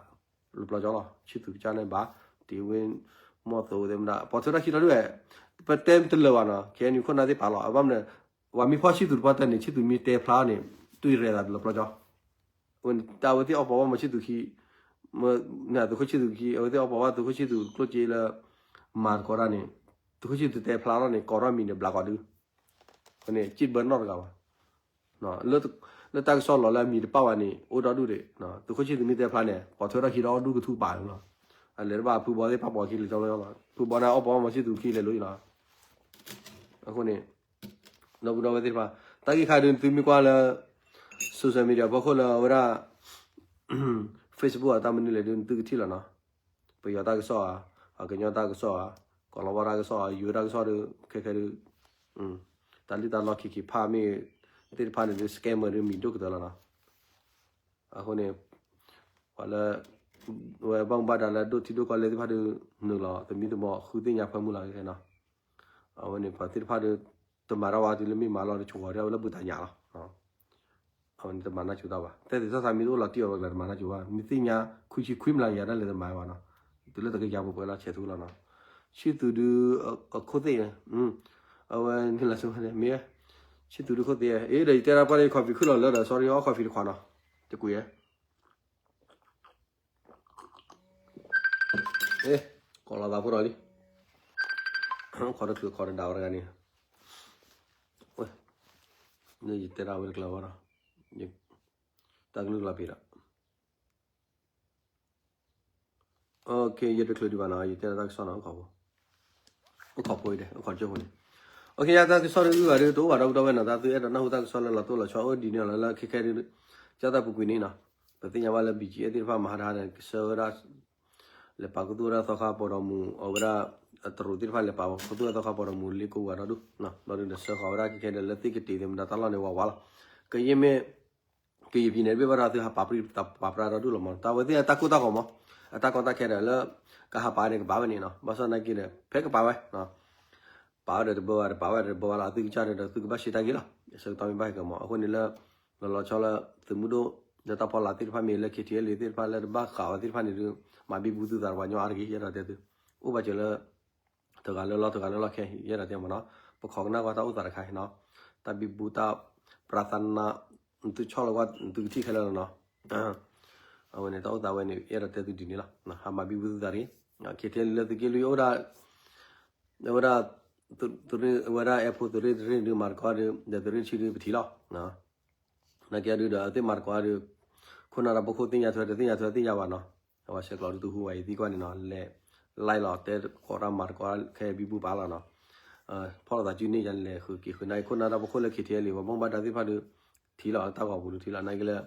လၢပျီကၠီလီၤ ဆံသူးကစၢ်န့ၣ်ဘၣ်, တ့ဝ့ မီၢ်သိးသ့ၣ်မတၤ ပိာ်ထွဲထီၣ်ခံထီၣ်ဒုးဝဲ, ပတဲတလၢာ်ဘၣ်နီၤ ခဲအံၤန့ၣ်ခိၣ်နၢ်သ့ၣ်ပာ်လီၤ အဘၣ်မနုၤ ပှၤမ့ၢ်ဖီၣ်ဆံသူးတပှၢ်တၢၢ်န့ၣ် ဆံသူးမ့ၢ်တဲဖျါန့ၣ် တွံၢ်ရဲၣ်သးလၢပျီကၠီ အဝဲသ့ၣ်အီၣ်ပိာ်ဘၣ်မးဆံသူးခံ, သုးခိၣ်ဆံသူးခံ အဝဲသ့ၣ်အီၣ်ပိာ်ဘၣ်သုးခိၣ်ဆံသူးကျိၣ်စ့လၢ မၤသကိးတၢ်န့ၣ်, သုးခိၣ်ဆံသူးတဲဖျါထီၣ်န့ၣ် ကိးထီၣ်မံၤန့ၣ် ဘျးကီးဒု, အဃိန့ၣ် စံၣ်တဘၢနီတဂၤဘၣ်, လၢတၢ်ကစီၣ်လီၤလၢအမံၤတပာ်ဘၣ်န့ၣ် အိၣ်ဒီဒူၣ်ဒံး, သုးခိၣ်ဆံသူးမ့ၢ်တဲဖျါန့ၣ် ပိာ်ထွဲထီၣ်ခံဒီဒူၣ်ကထူၣ်ပာ်လီၤ, အလဲၤတဘၣ်ဖုဘီသ့ၣ်ပာ်ပိာ်ခံလၢကၠီလီၤ, ဖုဘီန့ၣ်အီၣ်ပိာ်ဘၣ်မးဆံသူးခံလဲၤလိၤလီၤ, အဃိန့ၣ် ဒီပုၢ်ဒီဝဲၢ်သ့ၣ်တဖၣ် တၢ်ဂ့ၢ်ခါဒုး သုမ့ၢ်ကွၢ်လၢ social media ဖီခိၣ်လၢအဝဲဒၣ် Facebook အတၢ်မနုၤလဲၣ်ဒုး သုကထံၣ်လီၤနီၤ, ပယီၤတၢ်ကစီၣ်ဧါ, ပှၤကညီတၢ်ကစီၣ်ဧါ, ကီၢ်လီၤဝါတၢ်ကစီၣ်ဧါ, ယိၤတၢ်ကစီၣ်ဒုး ခဲခဲဒုး တၢ်လံၣ်တၢ်လီခံခံဖးမ့ၢ်သ့ၣ်တဖၣ်န့ၣ်ဒုး scammer ဒုးမံၤဒိၣ်ကတၢၢ်လီၤနီၤ, အဃိန့ၣ် ပှၤလၢ ဝဲဘၣ်မူဘၣ်ဒါလၢဒိၣ်ထံဒိၣ်ကီၢ်လဲၢ်သ့ၣ်တဖၣ်ဒုး နုာ်လီၤ သမံသမိးဃုသ့ၣ်ညါဖၢမုၢ်လီၤခဲနီၤ, အဝဲန့ၣ် ပှၤသ့ၣ်တဖၣ်ဒုး တမၤတၢ်ဝဲတုၤလၢမ့ၢ်မၤလီၤတဆိးဃီၤဒၣ်ဝဲလၢဘူးတၢ်ညၣ်လီၤ, အဝဲန့ၣ်တမၤနီတစူၤတၢ်ဘၣ်, တဲသ့ၣ်တၢ်သးမံၤတအိၣ်လီၤတံၢ်အီၤဝဲကျါတမၤနီတစူၤဘၣ်, မ့ၢ်သ့ၣ်ညါခွံဆံခွံမျးကယၤဒၣ်လဲာ်တမၤဘၣ်နီၤ, တုၤလၢတကယၤပှဲၤပှဲၤလီၤဆဲးထူလီၤနီၤ, ဆံသူးဒုး အခိၣ်သ့ၣ် အဝဲန့ၣ်လီၤဆိမ့ၢ် ဆံသူးဒုးခိၣ်သ့ၣ် အ့ဒီးယတဲဒၣ်ပှၤလၢ coffee ခုၣ်လီၤလၢဒီး sorry အီၣ် coffee တခွးနီၤ, တကွံာ်ဧါ ကိးလီၤသးဖိဒီးလံ, ခီတချုးခီတဒၣ်ဝဲတဂၤန့ၣ်, ယတဲဒၣ်ဝဲတကျၢၤဘၣ်ဒီး, တၢ်ကလုၢ်လီၤပံၤဒီး, ယတချုးဒံးဘၣ်နီၤ ယတဲဒၣ်တၢ်ကစီၣ်နီၤ, အိၣ်ခိးဖိဒဲး အိၣ်ခိးကၠိဖိန့ၣ်, ယတၢ်ကစီၣ်ဒုးဂုၤဂၤဒုး တအိၣ်ဘၣ်ဒီပုၢ်ဒီဝဲၢ်နီၤ, တၢ်သုအဲၣ်ဒိးနၢ်ဟူတၢ်ကစီၣ်လၢလီၤတိၢ်လီၤဆီအိၣ်ဒ်န့ၣ်လီၤ လၢခဲခဲဒုး, ကၢ်သးပူၤကွံာ်န့ၣ်နီၤ, ပသ့ၣ်ညါဘၣ်လၢ ဘီၣ်ကၠံၣ်အဲၣ်သ့ၣ်တဖၣ်မၤဟါတဟါန့ၣ် ကဆှၢဝဲဒၣ် လဲၤပာ်ခူသူၣ်ဝဲဒၣ်သီခါပီၤဒီးမူး အဝဲဒၣ် အတရူးသ့ၣ်တဖၣ်လဲၤပာ်ခူသူၣ်ဝဲဒၣ်သီခါပီၤဒီးမူးလ့ကိးဝၤဒီဒူၣ်, ဘျီဒုးဒီးဆှၢဃီၤဝဲဒၣ်ခဲခဲဒီး လၢသ့ၣ်ကတ့ၤသ့ၣ်မတၤတၢ်လီၢ်န့ၣ်ဝးဝးလီၤ, ကယဲၢ်မ့ၢ် ကယဲၢ်ပံၤန့ၣ် တဘ့ၣ်ဘၣ်ဒီးသုဟးပာ်ပြံပာ်ပြါဒီဒူၣ်လီၤမး, တၢ်ဝဲသ့ၣ်အတၢ်ကိၢ်တၢ်ဂီၤမး, အတၢ်ကီတၢ်ခဲဒီးလၢ ကဟးပာ်န့ၣ်ကဘၣ်ဝဲန့ၣ်နီၤ, ဘၣ်ဆၣ်နာ်က့ဒီး ဖဲကပာ်ဝဲ ပာ်ဝဲဒီးတဘၣ်ဝဲ တပာ်ဝဲဒီးတဘၣ်ဝဲလီၤ, အသုကစၢ်ဒီးသုကဘၣ်ရှဲတၢ်ဂ့ၢ်လီၤ, ဆၢကတီၢ်မ့ၢ်ဘၣ်ဟဲကမး, အဃိန့ၣ်လၢ လီၤလီၤဆီလၢ သုးမုၢ်ဒိၣ် လၢတၢ်ဖီလာ်သ့ၣ်တဖၣ်မ့ၢ်လၢ ခ့ထံအဲလ့ သ့ၣ်တဖၣ်လၢတဘၣ်ဃးဝဲသ့ၣ်တဖၣ်န့ၣ်ဒုး မၤဘံဘူသုသးပှၤကညီအါတက့ၢ် ယအဲၣ်ဒိးတဲသု, အိၣ်ဘၣ်စၢၤလၢ တဂၤလၢလီၢ်တဂၤလၢလီၢ်ခဲ ယအဲၣ်ဒိးတဲမးနီၤ, ပခိးကနၣ်ကွၢ်တၢ်အိၣ်သးတခါနီၤ, တၢ်ဘံဘူတၢ် ပြဿနာ သုဆီၣ်လီၤကွၢ် သုကထံၣ်ခဲလၢာ်လီၤနီၤ, အဝဲန့ၣ်တၢ်အိၣ်သးဝဲန့ၣ် ယအဲၣ်ဒိးတဲသုဒ်န့ၣ်လီၤ, ဟးမၤဘံဘူသုသးတဂ့ၤ, ခ့ထံအဲလ့လၢသုးက့လွံၢ်အိၣ်ဒၣ် အဝဲဒၣ် ဝဲဒၣ်အဲၣ်ဖိသုးရ့ၣ်တရ့ၣ်ဒုးမၤသကိးဒုး ဒီးသုးရ့ၣ်တဆံဒုးပထံၣ်လီၤ, နာ်က့ဒုးဒီး အဝဲသ့ၣ်မၤသကိးဒုး ခိၣ်နၢ်တၢ်ဖီခိၣ်သ့ၣ်ညါထွဲတသ့ၣ်ညါထွဲသ့ၣ်ညါဘၣ်နီၤ, အဝဲဆဲးကျိးဒုးသုဟူဝဲယသံကွၢ်န့ၣ်နီၤ လဲၤ live လီၤ တဲကိးတၢ်မၤသကိးခဲဘံဘူပာ်လီၤနီၤ, ဖီၣ်လိာ်သးစုန့ၣ်ယလဲၤဃုာ်က့ၤဃုာ်နာ်က့ ခိၣ်နၢ်တၢ်ဖီခိၣ်လၢ ခ့ထံအဲလ့ ပှၤဘၣ်မူဘၣ်ဒါသ့ၣ်တဖၣ်ဒုး ထံၣ်လီၤတၢ်ဂီၤပူၤဒုးထံၣ်လီၤ နာ်က့လၢ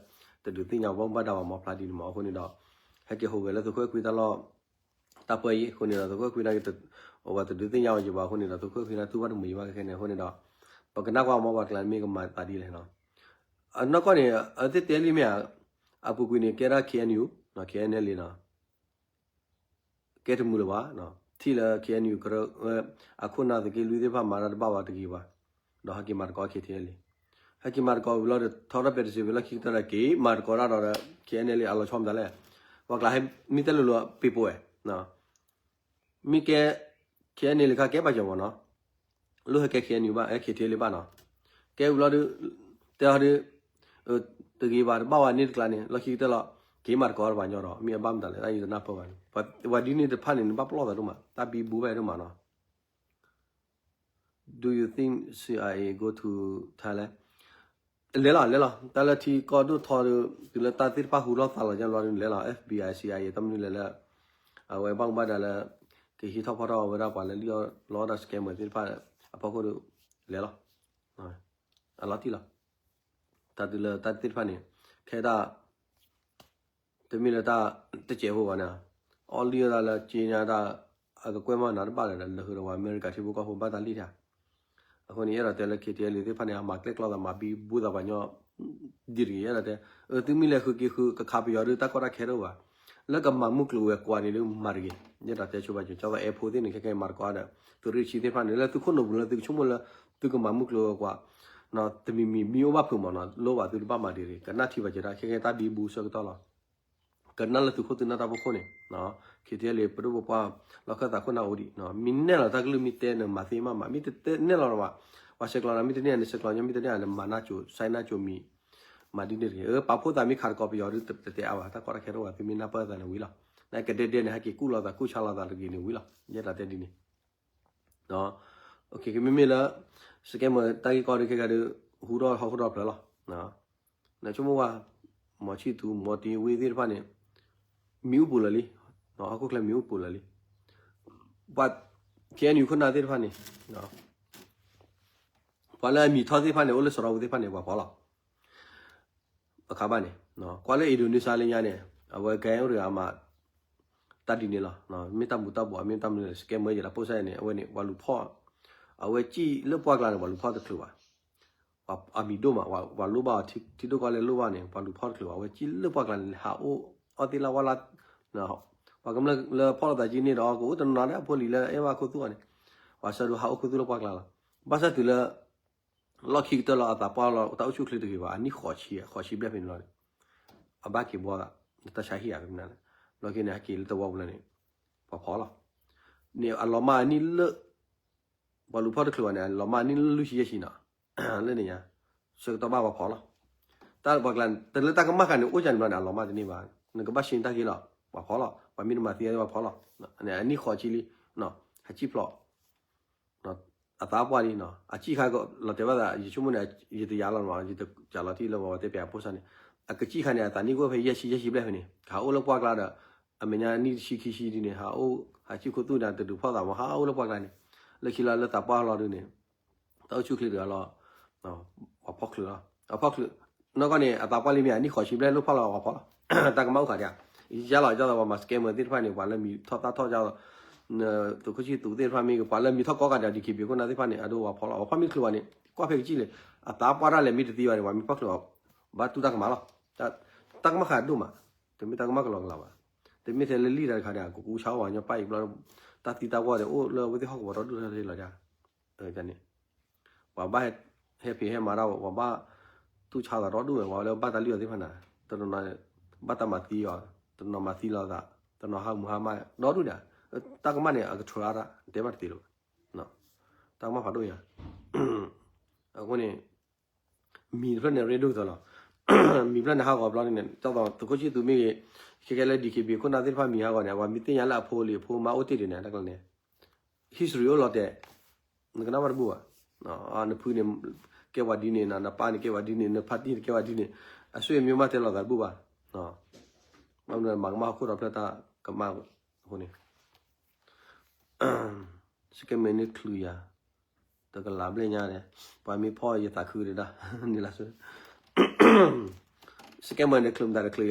တဒုးသ့ၣ်ညါပှၤဘၣ်မူဘၣ်ဒါဘၣ်မးဖျါဒ်န့ၣ်မး အဃိန့ၣ်ဒီး ဟဲက့ၤဟူးဂဲၤလၢသုးခိၣ်အဲခွံတၢ်လီၢ် တၢ်ပၢအံၤ အဃိန့ၣ်ဒီး သုးခိၣ်အဲခွံနာ်က့ အဝဲတဒုးသ့ၣ်ညါအီၤယံၤဘၣ်အဃိန့ၣ်ဒီး သုးခိၣ်အဲခွံနာ်က့ တူၢ်ဘၣ်တမုာ်ယံၤဘၣ်ခဲခဲန့ၣ် အဃိန့ၣ်ဒီး ပကနၣ်ကွၢ်မးပှၤကျါမ့ၢ်ကမၤသးဒ်လဲၣ်နီၤ, အနီၢ်ကီၢ်န့ၣ် အဝဲသ့ၣ်တဲလံမ့ၢ်ဧါ, အပူၤကွံာ်န့ၣ် ကဲဒၣ် ခ့အဲၣ်ယူၣ် ခ့အဲၣ်အဲလ့နီၤ ကဲတမုာ်လၢၤဘၣ်, ထံၣ်လၢ ခ့အဲၣ်ယူၣ် ကရၢ အခိၣ်နၢ်သုးက့လွံၢ်သ့ၣ်တဖၣ်မၤတၢ်တဘၣ်ဘၣ်တဂ့ၤဘၣ်, ဒီးဟဲက့ၤမၤသကိး ခ့ထံအဲလ့, ဟဲက့ၤမၤသကိးဝံၤလီၤဒီး ထီထီၣ်ပဲတစ့ဝံၤလီၢ်ခံကတၢၢ်ဒီး က့ၤမၤသကိးတၢ်ဒီး ခ့အဲၣ်အဲလ့ အလီၤဆီမတၤလဲၣ်, ပှၤကျါဟဲမ့ၢ်တဲလိၤလိၤ ပ့ၤပိာ်ဝဲ မ့ၢ်ကဲ ခ့အဲၣ်အဲလ့ ခါကဲဘၣ်ကၠီမးနီၤ, လိၣ်ဟဲကဲ ခ့အဲၣ်ယူၣ် ဘၣ် ခ့ထံအဲလ့ ဘၣ်နီၤ, ကဲဝံၤလီၤဒုး တဲအီၤဒုး တဂ့ၤဘၣ်တဘၣ်ဝဲန့ၣ်တကျါန့ၣ် လီၢ်ခံကတၢၢ်လီၤ က့ၤမၤသကိးတပှၤကညီဒီး မ့ၢ်အဘၣ်မတၤလဲၣ် တၢ်ယတနၢ်ပၢၢ်ဘၣ်န့ၣ်, ပှၤဒ်န့ၣ်တဖၣ်န့ၣ် နဘၣ်ပလီၢ်သးဒိၣ်မး တၢ်ဘံဘူဘၣ်ဒိၣ်မးနီၤ Do you think C I A go to Thailand? လဲၤလီၤ လဲၤလီၤ တၢ်လၢထံကီၢ်ဒိၣ်ထီဒုး တုၤလၢတၢ်သ့ၣ်တဖၣ်ဟူထီၣ်သးလီၤကလီၤဒုး လဲၤလီၤ F B I C I A တၢ်မနုၤလဲၣ်လၢ အဝဲဘၣ်မူဘၣ်ဒါလၢ ကဟံးထီၣ်ဖီၣ်ထီၣ်ဝဲဒၣ်ပှၤလၢလံၣ်အီၣ်လီအီၣ်တၢ် scammer သ့ၣ်တဖၣ်အဖီခိၣ်ဒီး လဲၤလီၤ. အလီၤတံၢ်လီၤ. တၢ်တုၤလၢတၢ်သ့ၣ်တဖၣ်န့ၣ် ခဲဒၣ် တမ့ၢ်လၢတၢ်တစဲးဖိဘၣ်န့ၣ်, အီၣ်လံၣ်အီၣ်တၢ်လၢက့ညါတၢ် အကကွဲၢ်မီၢ်နၤတဘၣ်လၢၤဒီး လၢဃုာ်ဒီးပှၤအမဲရကၤထံဖိကီၢ်ဖိဘၣ်တၢ်လံၣ်ထံဧါ. အဃိန့ၣ် ယအဲၣ်ဒိးတဲလၢ ခ့တၢ်လံၣ်သ့ၣ်တဖၣ်န့ၣ် အမၤကျဲၣ်ကျီသး မၤဘံဘူသးပှၤညီ ဒ်တဂ့ၤ ယအဲၣ်ဒိးတဲ, အသုမ့ၢ်လဲၤဃုက့ၤဃုကခးပယီၤဒုး တၢ်ကီတၢ်ခဲတအိၣ်ဘၣ်. လၢကမၤမုၢ်ကျိၤဝဲၤကွာ်န့ၣ်ဒုးမၤတဂ့ၤ. ယအဲၣ်ဒိးတဲဆိဘၣ်ကၠိ ကၠီသီအဲၣ်ဖိသ့ၣ်န့ၣ် ခဲကဲမၤတကီဒီး သုးရ့ၣ်ဆံသ့ၣ်တဖၣ်န့ၣ် လၢသုခိၣ်နူာ်ပူၤလၢသုကဆိကမိၣ်လၢ သုကမၤမုၢ်ကျိၤဝဲၤကွာ် တမံၤမံၤမံၤအိၣ်ဘၣ်ဖုးမးနီၤ လိၣ်ဘၣ်သုတဘၣ်မၤတဂ့ၤ ကနၣ်ထံဘၣ်က့ၤဒၣ် ခဲကဲတၢ်ဘံဘူဆၢကတီၢ်လီၤ. ကနၣ်လၢသုးခိၣ်သုးနၢ်တၢ်ဖီခိၣ်န့ၣ်, ခ့တၢ်လံၣ် ပဒိၣ်ပပှၢ် လီၢ်ခၢၣ်သးခိၣ်နၢ်အိၣ်ဒံး, မ့ၢ်နဲၣ်လီၤတၢ်ကလုၢ်မ့ၢ်တဲနမၤသ့မးမး မ့ၢ်တနဲၣ်လီၤဘၣ်, ပှၤဆဲးကျိးနၤမ့ၢ်တန့ၢ် နဆဲးကျိးညီမ့ၢ်တန့ၢ် နမၤနၢ်ကၠိ ဆဲးနၢ်ကၠိမံၤ, မၤဒ်န့ၣ်တဂ့ၤ. ပာ်ဖှိၣ်သးမ့ၢ်ခးတကိးပယီၤဒုး တတဲအါဘၣ် တၢ်ကီတၢ်ခဲတအိၣ်ဘၣ် သုမ့ၢ်နၢ်ပၢၢ်သးန့ၣ်ဝံၤလီၤ. နကဒဲဒဲန့ၣ် ဟဲက့ၤကူၣ်လီၤသးကူၣ်ဆါလီၤသးတဂ့ၤန့ၣ်ဝံၤလီၤ. ယဲဒၣ်တဲဒ်န့ၣ် ကမ့မ့ၢ်လၢ scammer တၢ်ဂ့ၢ်ကီဒုးခဲကဲဒုး ဟူထီၣ်ဟီၣ်ခိၣ်ဒီဖျၢၣ်လီၤ. နဆိကမိၣ်ဝဲ မီၤဆံၣ်သူ မီၤတ့ဝ့သ့ၣ်တဖၣ်န့ၣ် မံၤအိၣ်ပူၤလၢာ်လံ, ဟီၣ်ခိၣ်ချၢမံၤအိၣ်ပူၤလၢာ်လံ. ပှၤ ခ့အဲၣ်ယူၣ် ခိၣ်နၢ်သ့ၣ်တဖၣ်န့ၣ် ပှၤလၢအမံၤထီၣ်သ့ၣ်တဖၣ်န့ၣ် အိၣ်လၢစရီပူၤသ့ၣ်တဖၣ်န့ၣ် ပှၤဖီၣ်လီၤ. အခါဘၣ်န့ၣ် ကွၢ်လၢ Indonesia လၢညါန့ၣ် အဝဲကဲအိၣ်တဂၤအမၤ တၢ်ဒ်န့ၣ်လီၤ. မ့ၢ်တၢ်မူၤတၢ်ဘှီး မ့ၢ်တၢ်မနုၤလဲၣ် scammer ယဲလၢ post န့ၣ် အဝဲန့ၣ် ပှၤလူၤဖီၣ် အဝဲစံၣ်လၢပှၢ်ကျါန့ၣ် ပှၤလူၤဖီၣ်တချုးဘၣ်. အမံၤဒိၣ်မး ပှၤလိၣ်ဘၣ်အီၤ ထံဒိၣ်ကီၢ်လဲၢ်လိၣ်ဘၣ်န့ၣ် ပှၤလူၤဖီၣ်တချုးဘၣ် အဝဲစံၣ်လၢပှၢ်ကျါန့ၣ် ဟးအိၣ်အီၣ်သ့ၣ်လၢဝၣ်လၢ် ပှၤကမျၢၢ်လၢဖီၣ်လိာ်သးကံန့ၣ်ဒီး ကအိၣ်တနီၤနီၤဒီးအဖိလံၤလၢအဲၣ်ဘၣ်ခိၣ်သူအီၤန့ၣ် ပှၤဆၢဒိးဟးအိၣ်ခိၣ်သူလၢပှၢ်ကျါလီၤ. ဘၣ်ဆၣ်တုၤလၢ လီၢ်ခံကတၢၢ်လီၤ အသးပှၢ်လီၤ တၢ်အိၣ်ဆူၣ်ချ့တဂ့ၤဘၣ် အနံၣ်ဃိးဆံ ဃိးဆံဘျဲၣ်ဖဲန့ၣ်လီၤန့ၣ် အဘၣ်က့ၤဘှီသး တၢ်ဆါဟံၣ်ဧါဖဲမနုၤလဲၣ်. ဘျီက့ၤန့ၣ် ဟဲက့ၤလၢသဝီပူၤလၢန့ၣ် ပှၤဖီၣ်လီၤ. န့ၣ်အလီၤမၢ်အနံၣ်လၢ ပှၤလူၤဖီၣ်တချုးဘၣ်န့ၣ် အလီၤမၢ်အနံၣ်လၢလွံၢ်ဆံယဲၢ်ဆံနီၤ လၢန့ၣ်ညါ ဆၢကတီၢ်ဘၣ်ပှၤဖီၣ်လီၤ. တၢ်ပှၤကျါ တလၢတၢ်ကမၣ်ဃာ်န့ၣ် အိၣ်ကန့ၣ်ဘျီန့ၣ် အလီၤမၢ်တန့ၢ်ဘၣ် နကဘၣ်ရှင်းတၢ်ဂ့ၢ်လီၤ ပှၤဖီၣ်လီၤ ပှၤမ့ၢ်တမၤသံအီၤပှၤဖီၣ်လီၤ အနံၣ်ဃိးဆံလံ ဟးစံၣ်ဖျိး အသးပှၢ်လံနီၤ အစံၣ်ခါလီၤတဲာ်ဘၣ်သး ယဆိကမိၣ်န့ၣ် ယတယာ်လီၤနီၤ ယတစးလီၤထံၣ်လၢပှၤတဲပၠးအဖိစၢ်န့ၣ် အကစံၣ်ခါန့ၣ် အသးနံၣ်ကအိၣ်ဖဲယဲၢ်ဆံယဲၢ်ဆံဘျဲၣ်ဖဲန့ၣ် ဟးအိၣ်လၢပှၢ်ကျါဒီး အမဲာ်ညါနံၣ်တဆံခံဆံဒ်န့ၣ် ဟးအိၣ် ဟးစံၣ်ခိၣ်သူၣ်န့ၣ် တဒုးဖီၣ်သးမး ဟးအိၣ်လၢပှၢ်ကျါန့ၣ် လၢခံလီၤလၢသးပှၢ်လီၤဒုးန့ၣ် တၢ်အိၣ်ဆူၣ်ချ့တဂၤလီၤ ပှၤဖီၣ်ချုးလီၤ အဖီၣ်ချုး နီၢ်ကီၢ်န့ၣ် အသးပှၢ်လံမ့ၢ် အနံၣ်ဃိးဆံဘျဲၣ်လိၣ်ဖီၣ်လီၤ ပှၤဖီၣ်လီၤ တၢ်ကမၣ်အိၣ်ဃာ်ဒံး ယကလီၤ ကၢ်သိးပှၤမၤ scammer သ့ၣ်တဖၣ်န့ၣ် ပှၤလၢမံၤထီၣ်သၣ်ထီၣ်ကၢ်သိး သုးခိၣ်ဆံၣ်သူးသ့ၣ်တဖၣ်မ့ၢ်ဂ့ၤ ပှၤလၢမံၤထီၣ်ကီကးဒံး ဒီး DKBA ခိၣ်နၢ်သ့ၣ်တဖၣ်န့ၣ် အဒိပှၤဖီၣ်လီၤ ပှၤဖီၣ်မ့ၢ်ချုးဘၣ်န့ၣ် ကွၢ်ဖဲကစံၣ်လံ အသးပှၢ်တၢ်လဲၤမ့ၢ်တသံဘၣ်န့ၣ် ပှၤမံၤဖီၣ်ချုးဘၣ် ဘၣ်တူၢ်တၢ်ကမၣ်လီၤ တၢ်ကမၣ်ဃာ်ဒိၣ်မး တမ့ၢ်တၢ်ကမၣ်ကလီကလီဘၣ် တမ့ၢ်ထဲလၢလံၣ်တၢ်တခါန့ၣ် ကကူဆါဝဲညီပၢ်အံၤဘျီ တၢ်သံတၢ်ပှၢ်ဒီးအိၣ်လၢအဝဲသ့ၣ်ဟီၣ်ကဝီၤဒီဒူၣ်ထဲလီၤဒၣ် န့ၣ် ပှၤဘၣ်ဟဲဖံးဟဲမၤတၢ် ပှၤဘၣ်တူၢ်ဆါသးဒီဒူၣ်ဝဲ ပှၤလၢဘၣ်တၢ်လုၢ်အီၤသ့ၣ်တဖၣ်န့ၣ် တနီၤ ဘၣ်တၢ်မၤသံအီၤ တနီၤမၤသံလိာ်သး တနီၤဟးမုာ်ဟါမၢ် ဒီဒူၣ်န့ၣ် တၢ်ကမၣ်န့ၣ် အကထၢအါတၢ် တဲဘၣ်တသ့လၢၤဘၣ် တၢ်ကမၣ်ဖးဒိၣ်ညါ အဃိန့ၣ် မံၤတဖျၢၣ်န့ၣ် ရ့ဒိၣ်ကတၢၢ်လီၤ မံၤဖျၢၣ်န့ၣ်ဟးဂီၤဘျီန့ၣ် ကၢ်သိးသုးခိၣ်ဆံၣ်သူးမ့ၢ်ဂ့ၤ ခဲကဲလၢ DKBA ခိၣ်နၢ်သ့ၣ်တဖၣ်မံၤဟးဂီၤန့ၣ် ပှၤမံၤသ့ၣ်ညါလၢအဖိလံၤအဖိမါအိၣ်တ့ၢ်ဒံးန့ၣ် တၢ်ကျါန့ၣ် history အိၣ်လီၤတဲာ် နကနၣ်ဘၣ်တဘူၣ်ဘၣ် နဖုန့ၣ် ကဲဝဲဒ်န့ၣ် နပၢ်န့ၣ်ကဲဝဲဒ်န့ၣ် နဖါတံၢ်န့ၣ်ကဲဝဲဒ်န့ၣ် အဆွေမျိုးမးတဲလီၤသးတဘူၣ်ဘၣ် ဘၣ်မနုၤမၤကမၣ်ဟီၣ်ခိၣ်ဒီဖျၢၣ်တၢ်ကမၣ်အဃိန့ၣ် scammer န့ၣ်ချုးယၤ တကလးဘျဲၣ်ညါန့ၣ် ပှၤမ့ၢ်ဖီၣ်ယသးခုဒၣ် န့ၣ်လီၤ scammer န့ၣ်ချုးမတၤတချုး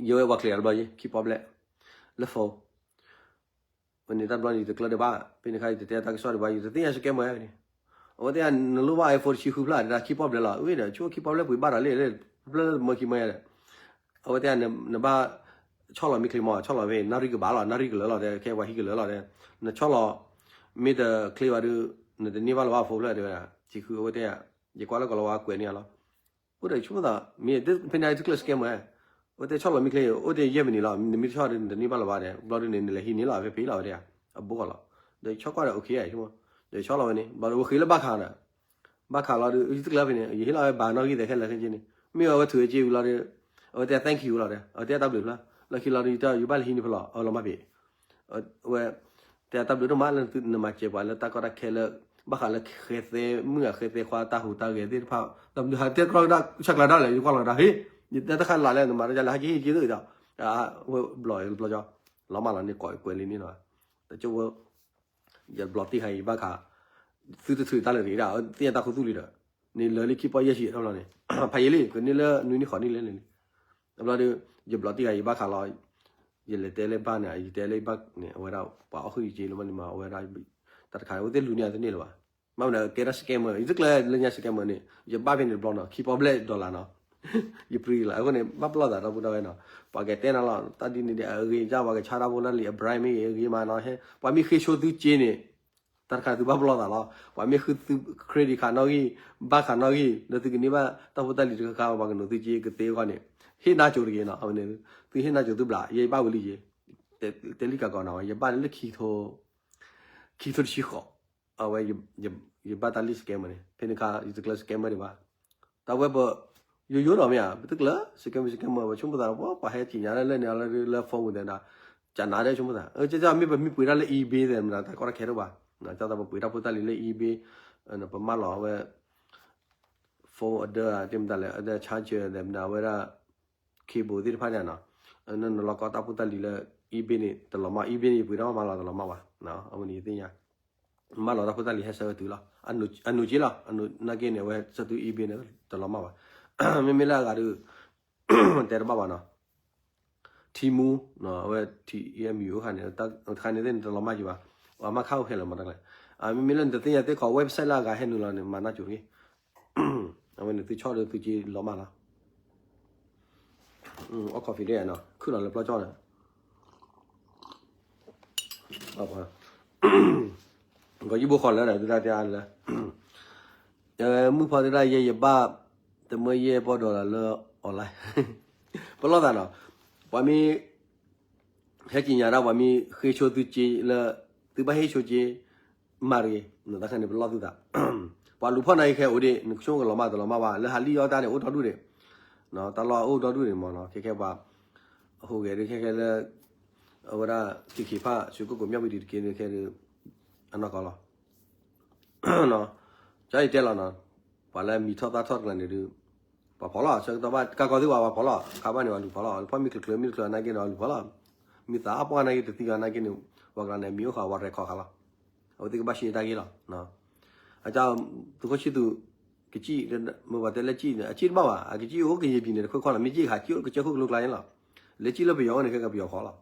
ယဝဲပှၤချ့အဘျီယဲ ခံပီဘျဲၣ် လၢ phone ဝဲန့ၣ်တၢ်ဘျီန့ၣ် ယတကျၢၢ်ဒံးဘၣ် ဖဲန့ၣ်ခါ ယတတဲတၢ်ကစီၣ်ဒံးဘၣ် ယတသ့ၣ်ညါ scammer န့ၣ် အဝဲတဲနလိၣ်ဘၣ် iPhone တဆံဃုဖျၢၣ် တၢ်ခံပီဘျဲၣ်လီၤ အဝဲဒီး ဆိခံပီဘျဲၣ်ပှ့ၤဘၣ်ဒီးလၢ ဖျၢၣ်လၢမၢခံမၢယါဒီး အဝဲတဲနဘၣ် ဆီၣ်လီၤမ့ၢ်ချ့မး ဆီၣ်လီၤဖဲ နၣ်ရံၣ်ကဘၣ်လီၤ နၣ်ရံၣ်ကလၢာ်လီၤ တဲခဲပှၤဟံၣ်ကလၢာ်လီၤ တဲ နဆီၣ်လီၤ မ့ၢ်တချ့ဘၣ်ဒီး နတန့ၢ်ဘၣ်လၢၤဘၣ် phone ဖျၢၣ်တဲဝဲဒၣ် တဆံဃု အဝဲတဲ ယကွၢ်လၢကလီၤဝါကွဲးန့ၢ်လီၤ အိၣ်ဒီးဆိကမိၣ်သး မ့ၢ်ဖဲန့ၣ်တကျၢၢ် scammer ဝဲတဲဆီၣ်လီၤမ့ၢ်ချ့ အိၣ်တဲယဲၢ်မံးနံးလီၤ နမ့ၢ်တဆီၣ်ဒီး နတန့ၢ်ဘၣ်လၢၤဘၣ်တဲ ဘျီဒုးန့ၣ် နလဲၤဟံးန့ၢ်လီၤ ဖဲဖဲလီၤဝဲတဲ အဘိကီးလီၤ ဒီးဆီၣ်ကွၢ်ဒီး okay ယဆိကမိၣ် ဒီးဆီၣ်လီၤဝဲန့ၣ် ဘျီဒီးဝဲဃ့လၢဘၣ်ခးဒီး ဘၣ်ခးလီၤဒီး ယတကျၢၢ်ဖဲန့ၣ် ယဟ့ၣ်လီၤဝဲဘၣ်နီၣ်ဂံၢ်သဲးခဲလၢာ်ခဲဆ့န့ၣ် မ့ၢ်အဝဲထုးဝဲစ့ဝံၤလီၤဒီး အဝဲတဲ thank you လီၤဒီး အဝဲတဲတၢ်ဘျုးဖျါ လီၢ်ခံလီၤဒီး ယတၢ်ယူၤဘၣ်လဲၤဟံးန့ၢ်ဖဲလီၤ အဝဲလီၤမၢ်ဖဲ အဝဲ တဲတၢ်ဘျုးဒိၣ်မးလၢနမၤစၢၤပှၤလၢတၢ်ကီတၢ်ခဲလၢ ဘၣ်ဃးလၢဃဲသဲမုၣ်အဃဲသဲခွါတၢ်ဟူးတၢ်ဂဲၤသ့ၣ်တဖၣ် ဒီးမနုၤဟးတဲကြီကဒါဆၢကျါဒၣ်လဲာ် ယကွၢ်လီၤကဒါဟ့ၣ် ယတဲတၢ်ခါလၢ်လဲၣ် နမၤတၢ်လၢဟဲက့ၤဟ့ၣ်က့ၤသိးဒီး ဝဲဘျီၣ်ဘျီကၠီ လီၤမၢ်လီၤန့ၣ် ကိးကွဲးလံန့ၣ်လီၤ. တကၠိဝဲ ယဘျီတံၢ်ဃာ်ယဘၣ်ခး သုတထုးတၢ်လၢတဂ့ၤဒၣ် သ့ၣ်ညါတၢ်ခူသူၣ်လံဒီး န့ၣ်လၢလံခံပီၢ်ယဲၢ်ဆံအထီၣ်လီၤန့ၣ် ဖးယံာ်လံ ကန့ၢ်လၢနွံနံၣ်ဃိးနံၣ်လဲၣ်န့ၣ်လံ. အဘျီဒီး ယဘျီတံၢ်ဃာ်ယဘၣ်ခးလီၤ ယလဲၤတဲလၢဘၣ်န့ၣ် ယတဲလၢဘၣ်န့ၣ် အဝဲဒၣ် ပှၤအီၣ်ဃုာ်ယက့လၢမ့ၢ်န့ၣ်မး အဝဲဒၣ် တၢ်တခါန့ၣ် အဝဲသ့ၣ်လူၤန့ၢ်အသန့ၣ်လၢၤဘၣ်. မ့ၢ်မနုၤကဲဒၣ် scammer ယတကျၢၤလၢညါ scammer န့ၣ် ယဘၣ်ဖဲန့ၣ်တဘျီနီၤ ခံပီၢ်ဘျဲၣ် dollar နီၤ ယပြံလီၤ အဃိန့ၣ် ဘၣ်ပလီၢ်သးဒီပုၢ်ဒီဝဲၢ်နီၤ ပှၤကတဲနၤလီၤ တၢ်ဒ်န့ၣ်ဒီး အဂ့ၤကၢ် ပှၤကဆါတၢ်ဖိတၢ်လံၤအ bribe မ့ၢ်ဂ့ၤ အဂ့ၤမးနီၤ ဟဲ ပှၤမ့ၢ်ဃ့ဆိသုက့န့ၣ် တၢ်တခါန့ၣ် သုဘၣ်ပလီၢ်သးလီၤ ပှၤမ့ၢ်ဃုသု credit card နီၣ်ဂံၢ် ဘၣ်ခးနီၣ်ဂံၢ် လၢသုကန့ၢ်ဘၣ်တၢ်ဖိတၢ်လံၤတခါခါ ပှၤကနိးသုက့ကသ့အဂီၢ်န့ၣ် ဟ့ၣ်နါစိၤတဂ့ၤနီၤ အဝဲန့ၣ် သုဟ့ၣ်နါစိၤသုဘျး ယဲယဘ၁လံယ့ တဲလံကးကီးနီၤ ယဘ၁လၢခံထိ ခံထိတဆံဃိး အဝဲ ယဘၣ်တၢ်လံ scammer န့ၣ် ဖဲန့ၣ်ခါ ယတကျၢၤ scammer ဒံးဘၣ်. တၢ်ဝဲပ ယိယိနီၤမ့ၢ်ဧါ ပတကျၢၤ scammer scammer ပဆိကမိၣ်သးဒီး ပှၤဟဲက့ၤညါလၢလၢန့ၣ်လၢ လၢ phone ဝံၤသးဒၣ် ကနၤဒီးဆိကမိၣ်သး ကမ့ၢ်ပမ့ၢ်ပှ့ၤတၢ်လၢ eBay သ့ၣ်မတၤ တၢ်ကီတၢ်ခဲတအိၣ်ဘၣ် ကၢ်သးပပှ့ၤတၢ်ဖိတၢ်လံၤလၢ eBay ပမၢလီၤအဝဲ phone အဒၢ တမတၤလဲၣ် အဒၢ charger သ့ၣ်မတၤ အဝဲဒၣ် cable သ့ၣ်တဖၣ်န့ၣ်နီၤ နလီၤကီတၢ်ဖိတၢ်လံၤလၢ eBay န့ၣ် တလီၤမၢ် eBay န့ၣ် ယပှ့ၤတၢ်မၢလီၤတလီၤမၢ်ဘၣ် အဝဲန့ၣ်ယသ့ၣ်ညါ မၢလီၤတၢ်ဖိတၢ်လံၤဟဲဆၢဝဲတုၤလီၤ အနိးက့လီၤ အနိးနာ်က့န့ၣ် အဝဲဆၢတုၤ eBay န့ၣ် တလီၤမၢ်ဘၣ် မ့မ့ၢ်လၢအဂၤဒီး တဲတဘၣ်ဘၣ်နီၤ ထံမူ အဝဲ ထံအံၤအမံၤအိၣ်ခါန့ၣ် တခါန့ၣ်သ့ၣ်န့ၣ်တလီၤမၢ်က့ဘၣ် အမၢခါအိၣ်ခဲလၢာ်မတၤလဲၣ် မ့မ့ၢ်လၢနတသ့ၣ်ညါသ့ၣ်ခီ website လၢအဂၤဟဲနုာ်လီၤန့ၣ် မၤနၢ်ကၠိတဂ့ၤ အဝဲန့ၣ်သုဆီဒီးသုက့လီၤမၢ်လီၤ အီ coffee ဒ်နီၤ ခုၣ်လီၤလၢပျီကၠီဒီး ကီယဘိဃီလၢဒၣ်သုတၢ်တဲအါလၢ မုၢ်ဖီသဒၣ်ယဲယဘၣ် တမၢယဲၢ်ပီၢ်ဒီးလၢ online ပလီၢ်သးနီၤ ပှၤမ့ၢ် ဟဲက့ၤညါဒၣ်ပှၤမ့ၢ်ဃ့ဆိသုက့လၢ သုဘၣ်ဟ့ၣ်ဆိက့ မၤတဂ့ၤ တၢ်ခါန့ၣ်ပလီၢ်သုသး ပှၤလူၤဖီၣ်နၤအံၤခဲအိၣ်ဒံး နကဆိကမိၣ်လီၤမၢ်တလီၤမၢ်ဘၣ် လၢဟးလံၣ်အီၣ်တၢ်န့ၣ် အိၣ်ဒီဒူၣ်န့ၣ် တၢ်လီၢ်အိၣ်ဒီဒူၣ်န့ၣ်မ့ၢ်နီၤ ခဲခဲပှၤ အဟူးဂဲၤဒ်ခဲခဲလၢ အဝဲဒၣ် က့ၤခံးဖၣ် ဆူကိၣ်ကိးမၠၣ်ဝံၤဒံးတက့ၢ်န့ၣ်ခဲဒုး အနီၢ်ကီၢ်လီၤ ကၠီယတဲလီၤနီၤ ပှၤလၢမံၤထီၣ်သၣ်ထီၣ်တကျါန့ၣ်ဒုး ပှၤဖီၣ်လီၤ ဆၢကတီၢ်ဘၣ် ကးကီၢ်သ့ၣ်ဝဲပှၤဖီၣ်လီၤ ခါဘၣ်န့ၣ်ပှၤလူၤဖီၣ်လီၤ ဖီၣ်မ့ၢ်ချုးချုးမ့ၢ်တချုးနာ်က့န့ၣ်ပှၤလူၤဖီၣ်လီၤ မ့ၢ်သးအပှၢ်နာ်က့တသံဂၤနာ်က့န့ၣ် ပှၤကလါန့ၣ် မံၤအိၣ်ဃာ်ဝဲရဲၣ်ခီခါလီၤ အဝဲသ့ၣ်ကဘၣ်ရှဲတၢ်ဂ့ၢ်လီၤ အကၢ် သုးခိၣ်ဆံသူး ကစံၣ် မ့ၢ်ပှၤတဲလၢကစံၣ်န့ၣ် အစံၣ်တဘၣ်ဘၣ် အကစံၣ်အိၣ်က့ၤယပံၤန့ၣ် တခွဲးခွါလီၤ မ့ၢ်ကစံၣ်ခါ ကစံၣ်အိၣ်ကစၢၢ်ခိၣ်ကလိကျါန့ၣ်လီၤ လဲၤစံၣ်လၢပယီၤအိၣ်န့ၣ် ခဲကပယီၤခီလီၤ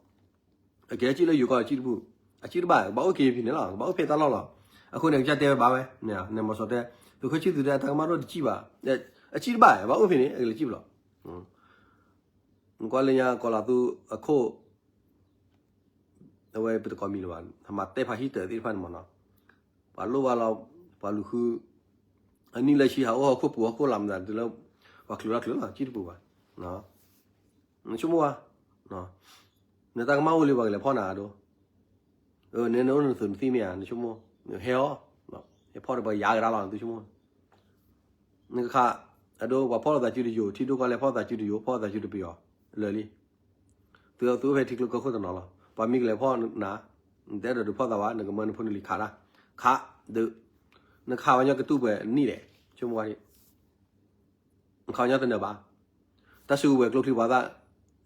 အကဲစံၣ်လၢယိၤကီၢ်စံၣ်တပူၤ အစံၣ်တဘၣ် ကဘၣ်အိၣ်က့ၤယပံၤန့ၣ်လီၤ ကဘၣ်အိၣ်ဖဲတၢ်လီၢ်လီၤ အဃိန့ၣ် ကစၢ်တဲဝဲဘၣ်ဝဲ န့ၣ်မီၤစီၤတဲ သုးခိၣ်ဆံသူးတဲ တၢ်ကမၣ်ဒိၣ်တစံၣ်ဘၣ် အစံၣ်တဘၣ် ဘၣ်အိၣ်ဖဲန့ၣ် အကလဲၤစံၣ်ပလီၢ် နကွၢ်လၢညါကီၤလၤသူအခိၣ် အဝဲပတကိးမံၤလၢၤဘၣ် မၤတဲဖးဟံၣ်တၢးသ့ၣ်တဖၣ်န့ၣ်မ့ၢ်နီၤ ပှၤလိၣ်ဘၣ်လီၤ ပှၤလူၤဃု အနံၣ်လၢဆံဟးအိၣ်ဟီၣ်ခိၣ်ပူၤဟီၣ်ခိၣ်လာ်မတၤတုၤလၢ ပှၤချုးထီၣ်ချုးလီၤ စံၣ်တပူၤဘၣ် နဆိကမိၣ်ဝဲ နတၢ်ကမၣ်အိၣ်လံ ပှၤကလဲၤဖီၣ်နၤအဒိ နအိၣ်နသုးနသံၣ်မ့ၢ်ဧါ နဆိကမိၣ် ဟဲအီၤ ဟဲဖီၣ်ဒီးပှၤယၤကဒါလီၤ နသုဆိကမိၣ် နကခး အဒိ ပှၤဖီၣ်လိာ်သးစုတယိာ် ထံဒိၣ်ကီၢ်လဲၢ်ဖီၣ်သးစုတယိာ် ဖီၣ်သးစုတပယီၤ လၢာ်လံ သုသုအိၣ်ဖဲထံကျိကီၢ်ခိၣ်တနီၤလီၤ ပှၤမ့ၢ်ကလဲၤဖီၣ်နၤ နတအဲၣ်ဒိးဒုးဖီၣ်သးဘၣ် နကမၢနဖိနလံၤခးတၢ် ခး ဒုး နခးဝဲညီကတူၢ်ပှဲၤနံၣ်လဲၣ် ဆိကမိၣ်ဝဲဒၣ် နခးဝဲညီတနၢၤဘၣ် တၢ်စုကဝဲၤကျိချံပှၤသၣ်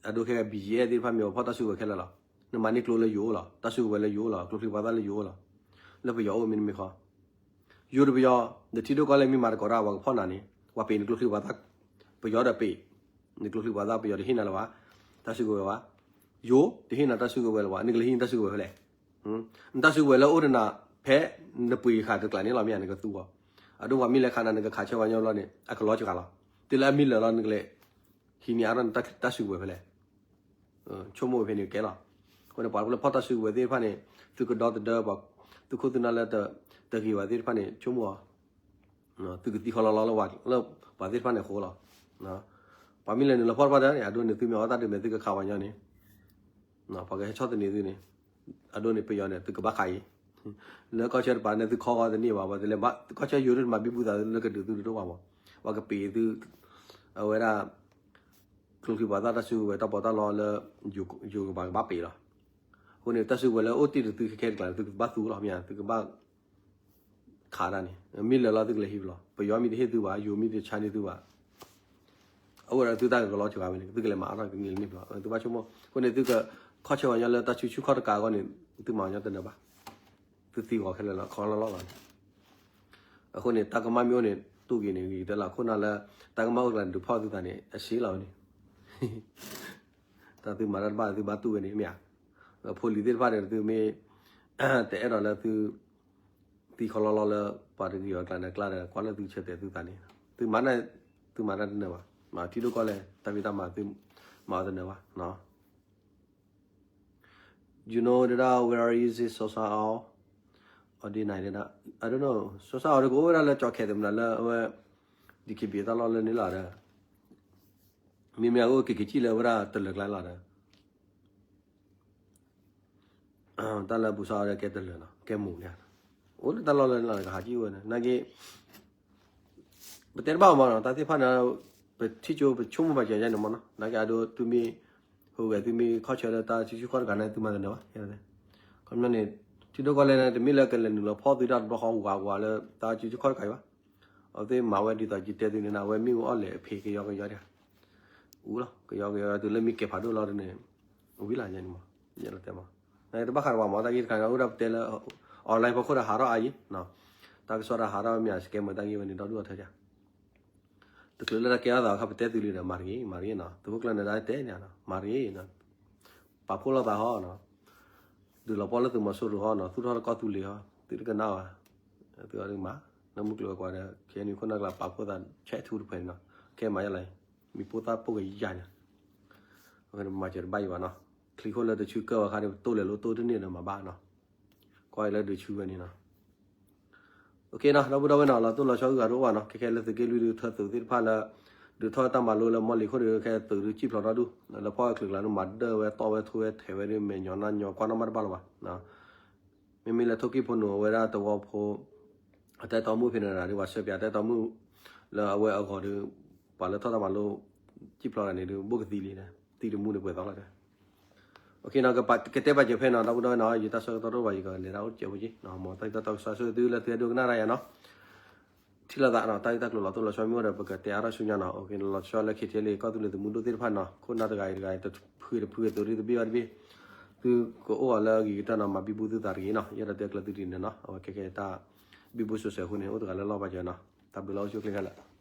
အဒိခဲ ဘံၣ်ယံၣ်အဲၣ်သ့ၣ်တဖၣ်မ့ၢ် ပှၤဖီၣ်တၢ်စုကဝဲၤခဲလၢာ်လီၤ နမၤန့ၢ်ကျိလၢယိၤအိၣ်လီၤ တၢ်စုကဝဲၤလၢယိၤအိၣ်လီၤ ကျိချံပှၤသၣ်လၢယိၤအိၣ်လီၤ လၢပယီၤအိၣ်မ့တမ့ၢ်ဃီ ယိၤဒီးပယီၤ နထံဒိၣ်ကီၢ်လဲၢ်မ့ၢ်မၤသကိးတၢ် ပှၤကဖီၣ်နၤန့ၣ် ပှၤပ့ၤနကျိချံပှၤသၣ် ပယီၤဒီးပ့ၤ နကျိချံပှၤသၣ် ပယီၤတဟ့ၣ်နၤလၢၤဘၣ် တၢ်စုကဝဲၤဘၣ် ယိၤတဟ့ၣ်နၤတၢ်စုကဝဲၤလၢၤဘၣ် နကလဲၤဟံးနတၢ်စုကဝဲၤဖဲလဲၣ် နတၢ်စုကဝဲၤလၢအိၣ်ဒီးနၤ ဖဲနပှ့ၤဃာ်တကျးန့ၣ်လီၤ မ့ၢ်ဧါ နကသူအီၤ အဒိပှၤမ့ၢ်လဲၤခးနၤ နကခးဆၢပှၤညီဘျီန့ၣ် အကလီၤစှၤလီၤ တုၤလၢအမ့ၢ်လၢာ်လီၤ နကလဲၤ ဟံးန့ၢ်အါထီၣ်နတၢ်စုကဝဲၤဖဲလဲၣ် ဆိကမိၣ်ဝဲဖဲန့ၣ်ကဲလီၤ အဃိန့ၣ် ပှၤလၢဖီၣ်တၢ်စုကဝဲၤသ့ၣ်တဖၣ်န့ၣ် သုကဒီသဒၢ ပှၤ သုခိၣ်သုနၢ်လၢ တဂ့ၤဘၣ်သ့ၣ်တဖၣ်န့ၣ် ဆိကမိၣ်အီၤ သုကသံခီလီၤလီၤလၢ လၢပှၤသ့ၣ်တဖၣ်န့ၣ်အဃိလီၤ ပှၤမ့ၢ်လဲၤနုာ်လီၤဖီၣ်တဖၣ်ဒီးန့ၣ် အဒိန့ၣ်သုမ့ၢ်အီၣ်တၢ်ဒုးမဲာ်သုကခးပှၤညီန့ၣ် ပှၤကဟဲဆီၣ်သနံးသုန့ၣ် အဒိန့ၣ်ပယီၤန့ၣ် သုကဘၣ်ခးအံၤ လၢကီၢ်ဆၢတပၤန့ၣ် သုခီဂီၤတန့ၢ်ဘၣ် ပှၤတလဲၤဘၣ် ကီၢ်ဆၢယိၤဒိၣ်တမၤဘံဘူသးသုလၢကဒုးသုတဒိၣ်ဘၣ်မး ပှၤကပ့ၤသု အဝဲဒၣ် ကျိချံပှၤသၣ်တၢ်စုကဝဲၤတၢ်ပီးတၢ်လီလၢ ယိၤကပၤကဘၣ်ပ့ၤလီၤ. အဃိန့ၣ် တၢ်စုကဝဲၤလၢအိၣ်တ့ၢ်တသုခဲခဲတကျါန့ၣ် သုကဘၣ်သူလီၤ မ့ၢ်ဧါ သုကဘၣ် ခးတၢ်န့ၣ် မ့ၢ်လၢာ်လီၤသုကလဲၤဟံးလီၤ ပယီၤမ့ၢ်တဟ့ၣ်သုဘၣ် ယိၤမ့ၢ်တဆါန့ၢ်သုဘၣ် အဝဲဒၣ်သုတၢ်ကလီၤစှၤဝဲန့ၣ် သုကလဲၤမၤအါထီၣ်ကန့ၢ်လၢန့ၣ်ဘျီ သုဘၣ်ဆိကမိၣ် အဃိန့ၣ် သုက ခီၣ်ဆၢပှၤကညီလၢတၢ်စုဆူၣ်ခီၣ်တကးအဂီၢ်န့ၣ် သုမၤပှၤကညီတနၢၤဘၣ်. သုသံဂီၤခဲလၢာ်လီၤ ခီလီၤလီၤလီၤန့ၣ်. အဃိန့ၣ် တၢ်ကမၣ်မ့ၢ်အိၣ်န့ၣ် တူၢ်က့ၤန့ၣ် ဂ့ၤကတၢၢ်လီၤ. အခိၣ်နၢ်လၢ တၢ်ကမၣ်အိၣ်ကျါန့ၣ် ဒုးဖီၣ်သုသးန့ၣ် အဆ့လီၤဝဲန့ၣ် တၢ်သုမၤတၢ်တဘၣ် သုဘၣ်တူၢ်ဝဲန့ၣ်မ့ၢ်ဧါ. ဖိလံၤသ့ၣ်တဖၣ်န့ၣ် သုမ့ၢ် တအဲၣ်ဒိးလၢသု သံခီလီလီလၢ ပှၤတဂ့ၤအီၤကျါန့ၣ်ကျါဒီး ကွၢ်လၢသုဆၢတဲာ်သုသးန့ၣ် သုမၤန့ၣ် သုမၤတၢ်တနၢၤဘၣ်. ထံဒိၣ်ကီၢ်လဲၢ် တၢ်ဖံးတၢ်မၤသု မၤအီၤတနၢၤဘၣ်. You know ဒဒၣ် where is it စီၤစၢ်အီၤ အီၤဒ်န့ၣ်ဒဒၣ် I don't know စီၤစၢ်အီၤတကအိၣ်ဝဲဒၣ်လၢကၠီၤခဲတမနုၤလၢအဝဲ ဒီကဘ့ၣ် တၢ်လီၢ်လၢန့ၣ်လီၤဒီး မ့မ့ၢ်အအိၣ်က့ၤကစံၣ်လၢဝဲဒၣ်တလၢာ်ကျါလီၤဒီး တၢ်လၢပူၤစၢ်အီၤဒီးကဲတလၢာ်နီၤ ကဲမူၤလံ အိၣ်လၢတၢ်လီၢ်လၢန့ၣ်လီၤဒီး ကဟးကံၣ်အိၣ်ဝဲန့ၣ် နာ်က့ ပတဲတဘၣ်မးနီၤ တၢ်သ့ၣ်တဖၣ်န့ၣ် ပထံၣ်ကၠိပဆိကမိၣ်ဘၣ်ကဲယါန့ၣ်မးနီၤ နာ်က့အဒိ သုမ့ၢ် ဟူးဂဲၤ သုမ့ၢ်ခီၣ်ဆၢလၢတၢ်စုဆူၣ်ခီၣ်တကးန့ၣ် သုမၤတနၢၤဘၣ်. ခီပညီန့ၣ် ထံဒိၣ်ကီၢ်လဲၢ်န့ၣ် တမ့ၢ်လၢကလဲၤနုာ်လီၤဖီၣ်သုတၢ်တဘျီဃီဝးဝးလၢတၢ်စုဆူၣ်ခီၣ်တကးအံၤဘၣ်. အဝဲသ့ၣ်မၤဝဲဒ်သိးယတဲသုန့ၣ် အဝဲမ့ၣ်အူအီၣ်လဲၣ်အဖံးကယီကယီဒံး အူလီၤ ကယီကယီတုၤလၢမ့ၢ်ကဲၤဖးဒိၣ်လီၤန့ၣ် ဝံၤလၢယဲန့ၣ်မး ယဲလီၤတဲမး နတဘၣ်ဃးတဝးမး တၢ်ဂ့ၢ်တခါန့ၣ် အိၣ်ဒၣ်ပတဲလၢ online ဖီခိၣ်ဒီးဟးထီၣ်အါယံၤ တၢ်ကစီၣ်တၢ်ဟးထီၣ်မ့ၢ် scammer တၢ်ဂ့ၢ်ဝဲန့ၣ် ဒီဒူၣ်အီၤထဲဒၣ် တချုးလၢတၢ်ကဲထီၣ်သးအခါ ပတဲသုလံဒီး မၤတဂ့ၤ မၤတဂ့ၤနီၤ သုးခိၣ်ကျၢၢ်န့ၣ် တၢ်တဲန့ၣ် မၤတဂ့ၤ ပာ်ဖှိၣ်လိာ်သးဟီနီၤ ဒုးလီၤပှီၢ်လၢသုးမီၤစိရိၤဟီနီၤ သူၣ်ထီၣ်လၢကီၢ်သူလ့ၤဟီ သုတကနၣ်ဘၣ် သုအီၤဒ်မး နမုၢ်ကျိၤဝဲၤကွာ်ဒီး ခဲအံၤန့ၣ် ခိၣ်နၢ်ကျါပာ်ဖှိၣ်သး ဆဲးထူတဖှဲးန့ၣ်နီၤ ခဲမၤယါလီၤ မံၤပိၢ်သၣ်ပိၢ်ကယၤန့ၣ် မၤစၢၤတဘၣ်အံၤဘၣ်နီၤ ချံခိၣ်လၢတဆူကၢၢ်ဝဲခါဒီး ပတိၢ်လဲၤလိတိၢ်တန့ၢ်ဒီးမၤဘၣ်နီၤ ကွၢ်အံၤလၢဒုးဆူဝဲန့ၣ်နီၤ OK နီၤ ဒီပုၢ်ဒီဝဲၢ်နီၤ လီၤတိၢ်လီၤဆီဂုၤဂၤတအိၣ်ဘၣ်နီၤ ခဲခဲလၢသုးက့လွံၢ်ဒုးထၢသုးသ့ၣ်တဖၣ်လၢ ဒုးထီၣ်တၢ်မၤလိလၢမီလ့ၤခိၣ်ဒီး ခဲသုးဒုးစံၣ်ဖျိးထီၣ်ဒူၣ် လၢဖီၣ်ချုးကျါဒုး မၤဒၢဝဲတီၢ်ဝဲထိဝဲထဲးဝဲဒုး မဲာ်ညီနါညီကွၢ်နီၣ်မးတဘၣ်လၢၤဘၣ် မ့မ့ၢ်လၢထိၣ်ကံၣ်ဖိနူာ�ဝဲဒၣ်သဝီဖိ အတၢ်အဲၣ်တီမုၣ်ဖဲန့ၣ်ဒီး ပှၤဆှၢပၠးတၢ်အဲၣ်တီမုၣ် လၢအဝဲအဂီၢ်ဒီး ပှၤလၢထီၣ်တၢ်မၤလိ စံၣ်ဖျိးတၢ်န့ၣ်ဒီး ဘိၣ်ကသံလံဒီး သံတမူန့ၣ်ပှဲၤသီလီၤတဲ OK နီၤ ကတဲဘၣ်စၢၤဖဲနီၤ ဒီပုၢ်ဒီဝဲၢ်နီၤ ယတၢ်ဆၢကတီၢ်တအိၣ်ဘၣ် ယကလဲၤဒၣ်အိၣ်ကဲးဖိက့ၤ မ်တၢ်ဂ့ၢ်တၢ်ကစီၣ်ဆၢသုလၢသုအဲၣ်ဒိးကနၣ်ရၤယၤနီၤ ထံၣ်လိာ်သးနီၤ တၢ်ဂ့ၢ်တၢ်ကျိၤလီၤတိၢ်လီၤဆီမ့ၢ်အိၣ်ဒီး ပကတဲအါထီၣ်ဆူညါနီၤ OK လီၤဆီလၢ KTLA ကီၢ်သူလ့ၤသုးမုၢ်ဒိၣ်သ့ၣ်တဖၣ်နီၤ ခိၣ်နၢ်တဂၤအံၤတဂၤအံၤ တဖုတဖုအသိးတဘ့ၣ်ဘၣ်တဘ့ၣ် သုကအိၣ်အီၤလၢအဂ့ၤကတၢၢ်နီၤ မၤဘံဘူသုသးတဂ့ၤနီၤ ယအဲၣ်ဒိးတဲကျၢၤသုဒ်န့ၣ်နီၤ အဝဲခဲခဲတၢ် ဘံဘူစိၤဆၢအဃိန့ၣ် အိၣ်တဂၤလၢလီၢ်ဘၣ်စၢၤနီၤ တၢ်ဘျုးလီၤအိၣ်ဆူၣ်အိၣ်ချ့ခဲလၢာ်